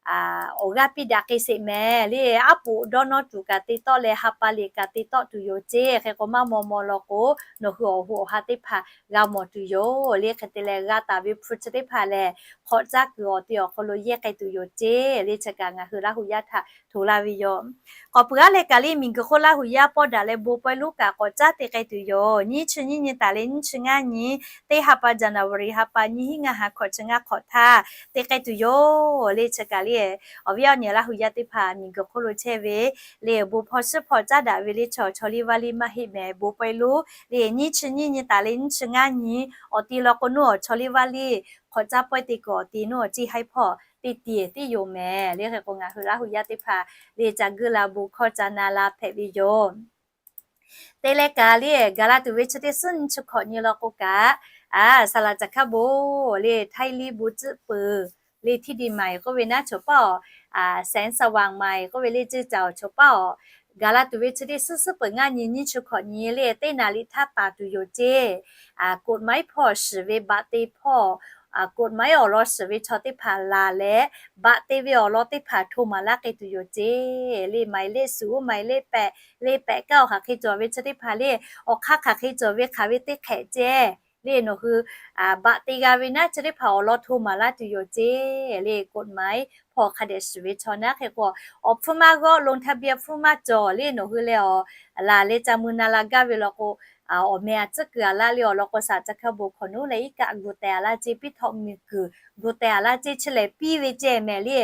awˬ g'aˇ piˇ daꞈ k'ai sheˍ mehˍ le. Aˉ poꞈ dawˇ nawˇ tuˬ kaꞈ te tawˆ leh ha pa liꞈ kaꞈ te tawˆ tuˬ yoˬ ceˇ. Hk'e k'o maˇ maw maw law k'o nawˬ hui awˬ hoꞈ awˬ ha teˇ hpaˍ g'a mawˬ tuˬ yoˬ le. Hk'e te leh g'a taˍ ve hpu chi teˇ hpaˍ lehˬ hk'awꞈ caˇ kuiˬ awˬ ti awˬ hk'aw lo yehˇ k'ai tuˬ yoˬ ceˇ le. Chi kaꞈ ngaˬ hui Laˇ hu yaˇ htaꞈ hto laˇ ve yoˬ. K'awꞈ peuˬ aˉ leh kaꞈ le miˬguiˬ hk'oˆ Laˇ hu yaˇ pawˆ daꞈ leh bon pawehˇ lonˉ kaꞈ k'awꞈ caˉ te k'ai tuˬ yoˬ. Nyiˇ chi nyiˇ nyi taˍ leh nyiˇ chi ngaˇ nyi teˇ ha pa January ha pa nyiˇ hinˉ ngaˇ ha hkawꞈ chi ngaˇ hk'awꞈ htaˇ te k'ai tuˬ yoˬ le. Chi kaꞈ le awˬ viˉ awˬ nyi Laˇ hu yaˇ teˇ hpaˍ miˬguiˬ hk'oˆ lo chehˇ ve le bon hpawˇ shiˉ hpawˇ caˉ daꞈ ve le chaw chaw liˇ vaˇ liˇ maˇ heˆ mehˍ. Bon pawehˇ lonˉ le nyiˇ chi nyiˇ nyi taˍ leh nyiˇ chi ngaˇ nyi awˬ ti law k'o nuˇ awˬ chaw liˇ vaˇ liˇ hk'awꞈ caˇ pawehˇ te kuiˬ awˬ ti nuˇ awˬ ciˇ haiˉ hpawˇ teˇ ti teˇ yoˬ mehˍ le. Hk'e k'o ngaˬ hui Laˇ hu yaˇ teˇ hpaˍ le ca guˇ la bon hkawˇ ca na la hpehꞈ ve yoˬ. Te leh kaꞈ le gaˬ la tuˬ ve chi teˇ suhˉ nyi chi hkawꞈ nyi law k'o kaꞈ, a saˍ laˍ caˬ hkaˇ bon le Htaiˇ liˇ bon tcuhˆ peuˬ le Htiˇ Diˇ Maiˍ k'oˆ ve naˉ chawˬ paˇ awˬ, Saˍ Saˍ Vaˍ Maiˍ k'oˆ ve le Ceˇ Caˍ awˬ chawˬ paˇ awˬ, gaˬ la tuˬ ve chi teˇ suhˉ suhˉ peuˬ ngaˇ nyi nyiˇ chi hkawꞈ nyi le teˇ naˍ liꞈ htaˇ taˍ tuˬ yoˬ ceˇ. กฎหมาย hpawˇ shiˍ ve baꞈ te hpawˇ, กฎหมาย awˬ lawn shiˍ ve chaw teˇ hpaˍ laˬ leh baꞈ te ve awˬ lawn teˇ hpaˍ hto maˍ laˇ k'ai tuˬ yoˬ ceˇ. Le หมายเลขศูนย์ หมายเลขแปด le pehꞈ kaˇ awˬ hk'aˬ hk'e cawˬ ve chi teˇ hpaˍ le awˬ hk'aˇ hk'aˬ hk'e cawˬ ve hk'aˬ ve teˇ hk'ehꞈ ceˇ. Le nawˬ hui baꞈ te g'a ve naˉ chi teˇ hpaˍ awˬ lawn hto maˍ laˇ tuˬ yoˬ ceˇ. Le กฎหมาย hpawˇ hk'a dehꞈ shiˍ ve chaw naˉ hk'e k'o awˬ hpfuhˇ maˇ g'awˆ ลงทะเบียน hpfuhˇ maˇ cawˬ le nawˬ hui leh awˬ laˬ leh ca mui na la gaˇ ve law k'o awˬ meh a tcuhˉ kuiˬ a laˇ le awˬ lawn k'o, saˍ ca hkaˇ bon hk'awꞈ nawˉ leh iˉ kaˆ gu teh a laˇ ceˇ, piˇ htawꞈ miˬ kuiˬ gu teh a laˇ ceˇ, chi lehˬ piˇ ve ceh mehˍ le.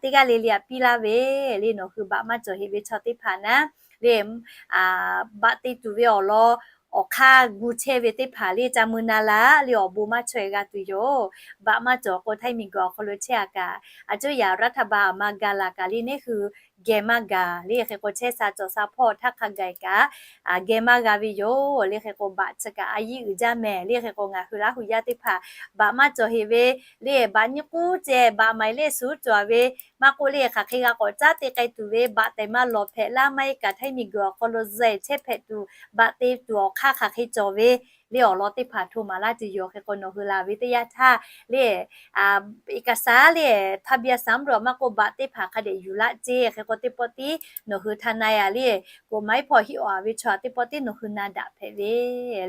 Teˇ g'aˇ le le a piˇ laˇ ve le, nawˬ hui baꞈ maˇ cawˬ heꞈ ve chaw teˇ hpaˍ naˉ le, baꞈ te tuˬ ve awˬ lawn awˬ hk'aˇ gu chehˇ ve teˇ hpaˍ le ca mui na laˇ le awˬ bon maˇ chaweh g'a tuˬ yoˬ. Baꞈ maˇ cawˬ k'o, htaiˇ miˬ guiˬ awˬ hk'aw lo chehˇ a kaꞈ, a cuˇ yaꞈ raˇ htaˇ ba a maˇ ga laˬ kaꞈ le neˇ hui geh maˇ gaˬ le. Hk'e k'o, chehˇ sha cawˬ sha hpawˇ htaˇ hk'a gaˬ kaꞈ geh maˇ g'a ve yoˬ le. Hk'e k'o, baꞈ chi kaꞈ a yiˇ uiˍ jaˇ mehˍ le. Hk'e k'o, ngaˬ hui Laˇ hu yaˇ teˇ hpaˍ baꞈ maˇ cawˬ heꞈ ve le, baꞈ nyiˇ k'uˉ ceh baꞈ maˍ e le suhˉ cawˬ ve maˇ k'oˆ le, hk'aˬ hk'e g'a k'awꞈ caˉ te k'ai tuˬ ve, baꞈ tehꞈ maˇ lawˬ hpehꞈ laˇ maˇ heˆ kaꞈ, htaiˇ miˬ guiˬ awˬ hk'aw lo zehˬ chehˇ hpehꞈ tuˬ, baꞈ te tuˬ awˬ hk'aˇ hk'aˬ hk'e cawˬ ve le awˬ lawn teˇ hpaˍ hto maˍ laˇ tuˬ yoˬ. Hk'e k'o, nawˬ hui laˬ ve teˇ yanˇ htaˇ le เอกสาร le ทะเบียนสมรส maˇ k'oˆ baꞈ teˇ hpaˍ hk'a dehꞈ yuˬ laˇ ceˇ. Hk'e k'o, teˇ pawˆ tiˉ nawˬ hui ทนาย a le กฎหมาย hpawˇ hiˆ awˬ a ve chaw teˇ pawˆ tiˉ nawˬ hui na daꞈ hpehꞈ ve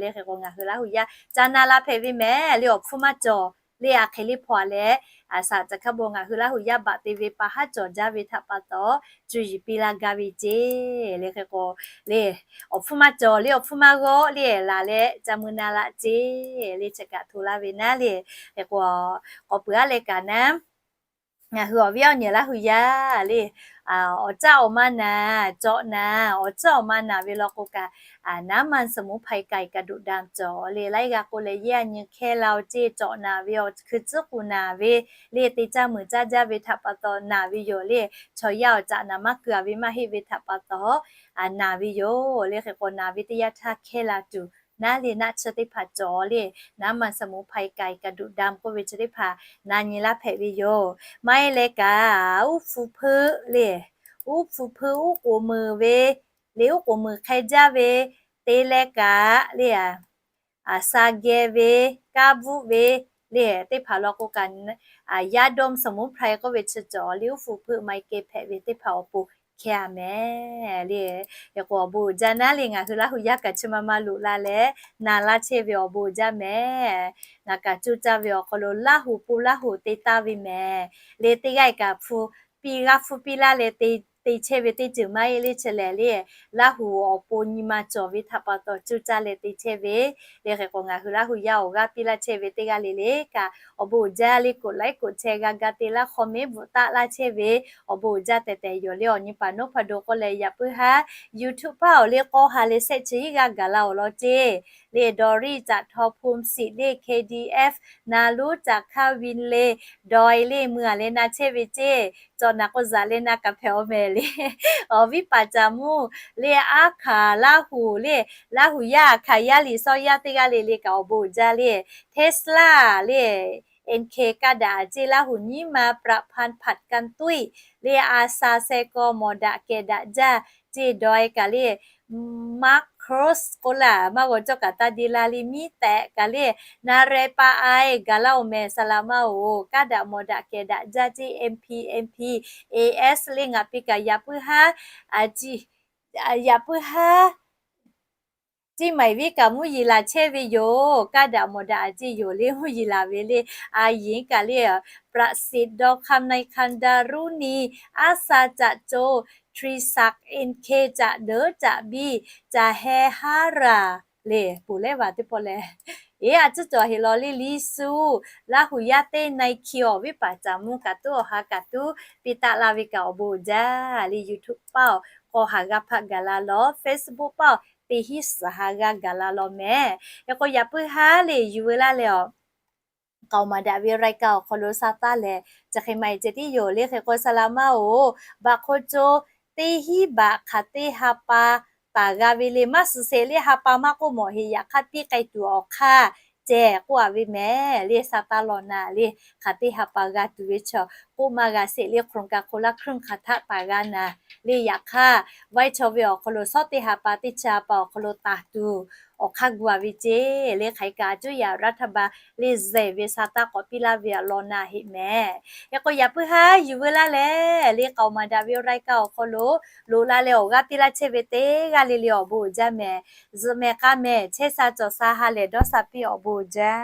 le. Hk'e k'o, ngaˬ hui Laˇ hu yaˇ ca na la hpehꞈ ve mehˍ le awˬ hpfuhˇ maˇ cawˬ le. A hk'e le hpawˇ a leh, a saˍ ca hkaˇ bon ngaˬ hui Laˇ hu yaˇ baꞈ te ve pa haˉ cawˬ jaˇ ve htaꞈ pa taw, cuˇ yiˍ piˇ laˇ gaˇ ve ceˇ le. Hk'e k'o, le awˬ hpfuhˇ maˇ cawˬ le awˬ hpfuhˇ maˇ g'awˆ le laˬ leh ca mui na laˇ ceˇ le. Chi kaꞈ hto laˇ ve naˉ le. Hk'e k'o, k'awꞈ peuˬ aˉ leh kaꞈ naˉ, ngaˬ hui awˬ viˉ awˬ nyi Laˇ hu yaˇ le awˬ caˇ awˬ ma naˍ, cawꞈ naˍ, awˬ caˇ awˬ ma naˍ ve law k'o kaꞈ, น้ำมันสมุนไพร ไก่กระดูกดำ cawˬ le. Laiˉ g'a k'o leh yehˇ a nyi hkehˇ la-o ceˇ. Cawꞈ naˍ ve awˬ hkui tcuhˉ k'oˍ naˍ ve le, te caˇ muiˬ caˇ jaˇ ve htaꞈ pa taw naˍ ve yoˬ le. Chaw yaˇ awˬ caꞈ naˍ maˇ keu a ve maˇ heˆ ve htaꞈ pa taw naˍ ve yoˬ le. Hk'e k'o, naˍ ve teˇ yanˇ htaˇ hkehˇ la tuˬ naˉ le naˆ chi teˇ hpaˍ cawˬ le, น้ำมันสมุนไพร ไก่กระดูกดำ k'oˆ ve chi teˇ hpaˍ na nyi laˇ hpehꞈ ve yoˬ. Maˇ heˆ leh kaꞈ, uˉ hpu hpeuˆ le, uˉ hpu hpeuˆ uˉ k'oˍ meuˍ ve le, uˉ k'oˍ meuˍ hk'e jaˇ ve te leh kaꞈ le, a sha geh ve, kaˇ bvuhˆ ve le teˇ hpaˍ law k'o kaꞈ, ยาดมสมุนไพร k'oˆ ve chi cawˬ le, uˉ hpu hpeuˆ maˇ heˆ keh hpehꞈ ve teˇ hpaˍ awˬ pon hkehˇ a mehˍ le. Hk'e k'o, awˬ bon uiˍ jaˇ naˉ le ngaˬ hui Laˇ hu yaˇ kaꞈ chi ma ma loꞈ la leh na laˇ chehˇ ve awˬ bon uiˍ jaˇ mehˍ. Ngaˬ kaꞈ cuˇ caˇ ve awˬ hk'aw lo Laˇ hu pon Laˇ hu te taˍ ve mehˍ le. Teˇ g'aˇ kaꞈ hpu piˇ g'aˇ hpu piˇ laˇ leh te chehˇ ve teˇ ceuˬ maˇ heˆ le. Chi lehˬ le, Laˇ hu awˬ pon nyi ma cawˬ ve htaꞈ pa taw cuˇ caˇ leh te chehˇ ve le. Hk'e k'o, ngaˬ hui Laˇ hu yaˇ awˬ g'aˇ piˇ laˇ chehˇ ve teˇ g'aˇ le le kaꞈ, awˬ bon uiˍ jaˇ le. กดไลค์ กดแชร์ g'a ga te laˇ, comment bvuhꞈ taˆ laˇ chehˇ ve awˬ bon uiˍ jaˇ tehꞈ tehꞈ yoˬ le. Awˬ nyi paˍ noˉ hpa do k'oˆ leh yaꞈ puiˉ haˉ YouTube paˇ awˬ le k'aw ha leh shehˆ chi iˉ g'aˇ gaˬ la awˬ lawn ceˇ le. Dawˇ riˆ caꞈ htaw hpu siˍ le, K D F na luˉ caꞈ hkaˇ vin le, dawˇ le mui a leh na chehˇ ve ceˇ. Cawˬ naˍ k'o, zaꞈ leh na kaꞈ hpehꞈ-aw mehˍ le. Awˬ viˉ paˍ caˍ mvuhˇ le, aˉ hkaˍ Laˇ hu le, Laˇ hu yaˇ hkaˍ yaˇ liꞈ sawˇ yaˇ teˇ g'aˇ le le kaꞈ awˬ bon uiˍ jaˇ le. Tesla le, N K kaˇ daꞈ a ceˇ, Laˇ hu nyiˉ ma ประพันธ์ ผัดกันตุ้ย le, a sha seh kaw mawˬ daꞈ kehˬ daꞈ jaˇ ceˇ. Dawˇ kaꞈ le, Mark Cross k'oˆ laˇ maˇ g'aw cawˇ kaꞈ taˇ deˇ la le, miˉ tehꞈ kaꞈ le, na reh pa a gaˬ laˇ-oˬ mehˍ, saˍ laˍ maˇ-oˬ. Kaˇ daꞈ mawˬ daꞈ kehˬ daꞈ jaˇ ceˇ. M P, M P, A S le ngaˬ piˇ kaꞈ yaꞈ puiˉ haˉ, yaꞈ puiˉ haˉ Ceˇ maiˍ viˉ kaꞈ mvuhˇ yeˬ laˬ chehˇ ve yoˬ. Kaˇ daꞈ mawˬ daꞈ a ceˇ yoˬ le, mvuhˇ yeˬ laˬ ve le. A yeˬ kaꞈ le, ประสิทธิ์ ดอกคำ นายคันดารุณี aˉ sha caꞈ co, ทรีศักดิ์ N K caꞈ deˉ caꞈ biˇ, caꞈ heh haˉ raˬ le, poˬ lehˉ vaˬ teˇ pawˆ leh, eˬ, a cuˉ cawˬ heˍ law le, liˇ suˇ Laˇ hu yaˇ teˇ na e hki awˬ viˉ paˍ caˍ mvuhˇ kaꞈ tuˉ awˬ ha kaꞈ tuˉ piˇ taˆ laˇ ve kaꞈ awˬ bon uiˍ jaˇ le. YouTube paˇ awˬ k'aw ha g'a hpaˆ gaˬ la lawˬ, Facebook paˇ awˬ teˇ hinˉ suhˍ ha g'a gaˬ la lawˬ mehˍ. Hk'e k'o yaꞈ puiˉ haˉ le yuˬ veu laˇ leh awˬ k'aoˍ maˍ daꞈ ve รายการ awˬ hk'aw lo sha taˇ lehˬ, chi hk'e maˇ heˆ ceh tiˉ yoˬ le. Hk'e k'o saˍ laˍ maˇ-oˬ, baꞈ hk'oˆ co teˇ hinˉ baꞈ hk'aˬ teˇ ha pa taˍ g'a ve le. Maˇ suhˍ sheˍ le, ha pa maˇ k'oˆ mawˬ heˆ, yaꞈ hk'aˇ piˇ k'ai tuˬ awˬ hk'aˇ ceh k'oˆ a ve mehˍ le. Sha taˇ lawˬ naˍ le, hk'aˬ teˇ ha pa g'a tuˬ ve chaw k'oˆ maˇ g'a sheˍ le, โครงการคนละครึ่ง hk'aˬ htaˆ taˍ g'a naˍ le. Yaꞈ hk'aˇ vaiˇ chaw ve awˬ hk'aw lo shawˉ teˇ ha pa teˇ chi ha pa awˬ hk'aw lo taˍ tuˬ awˬ hk'aˇ gu a ve ceˇ le. Hk'aˬ hk'e kaꞈ a cuˉ yaꞈ รัฐบาล le zehˬ ve sha taˇ k'awꞈ piˇ laˇ ve awˬ lawn naˍ heˆ mehˍ. Hk'e k'o yaꞈ puiˉ haˉ yuˬ veu laˇ leh le, k'aoˍ maˍ daꞈ ve รายการ awˬ hk'aw lo loꞈ la leh awˬ g'aˇ piˇ laˇ chehˇ ve teˇ g'aˇ le le awˬ bon uiˍ jaˇ mehˍ. Zuhꞈ mehˍ k'aˇ mehˍ, chehˇ sha cawˬ sha ha lehˬ dawˇ sha piˇ awˬ bon uiˍ jaˇ.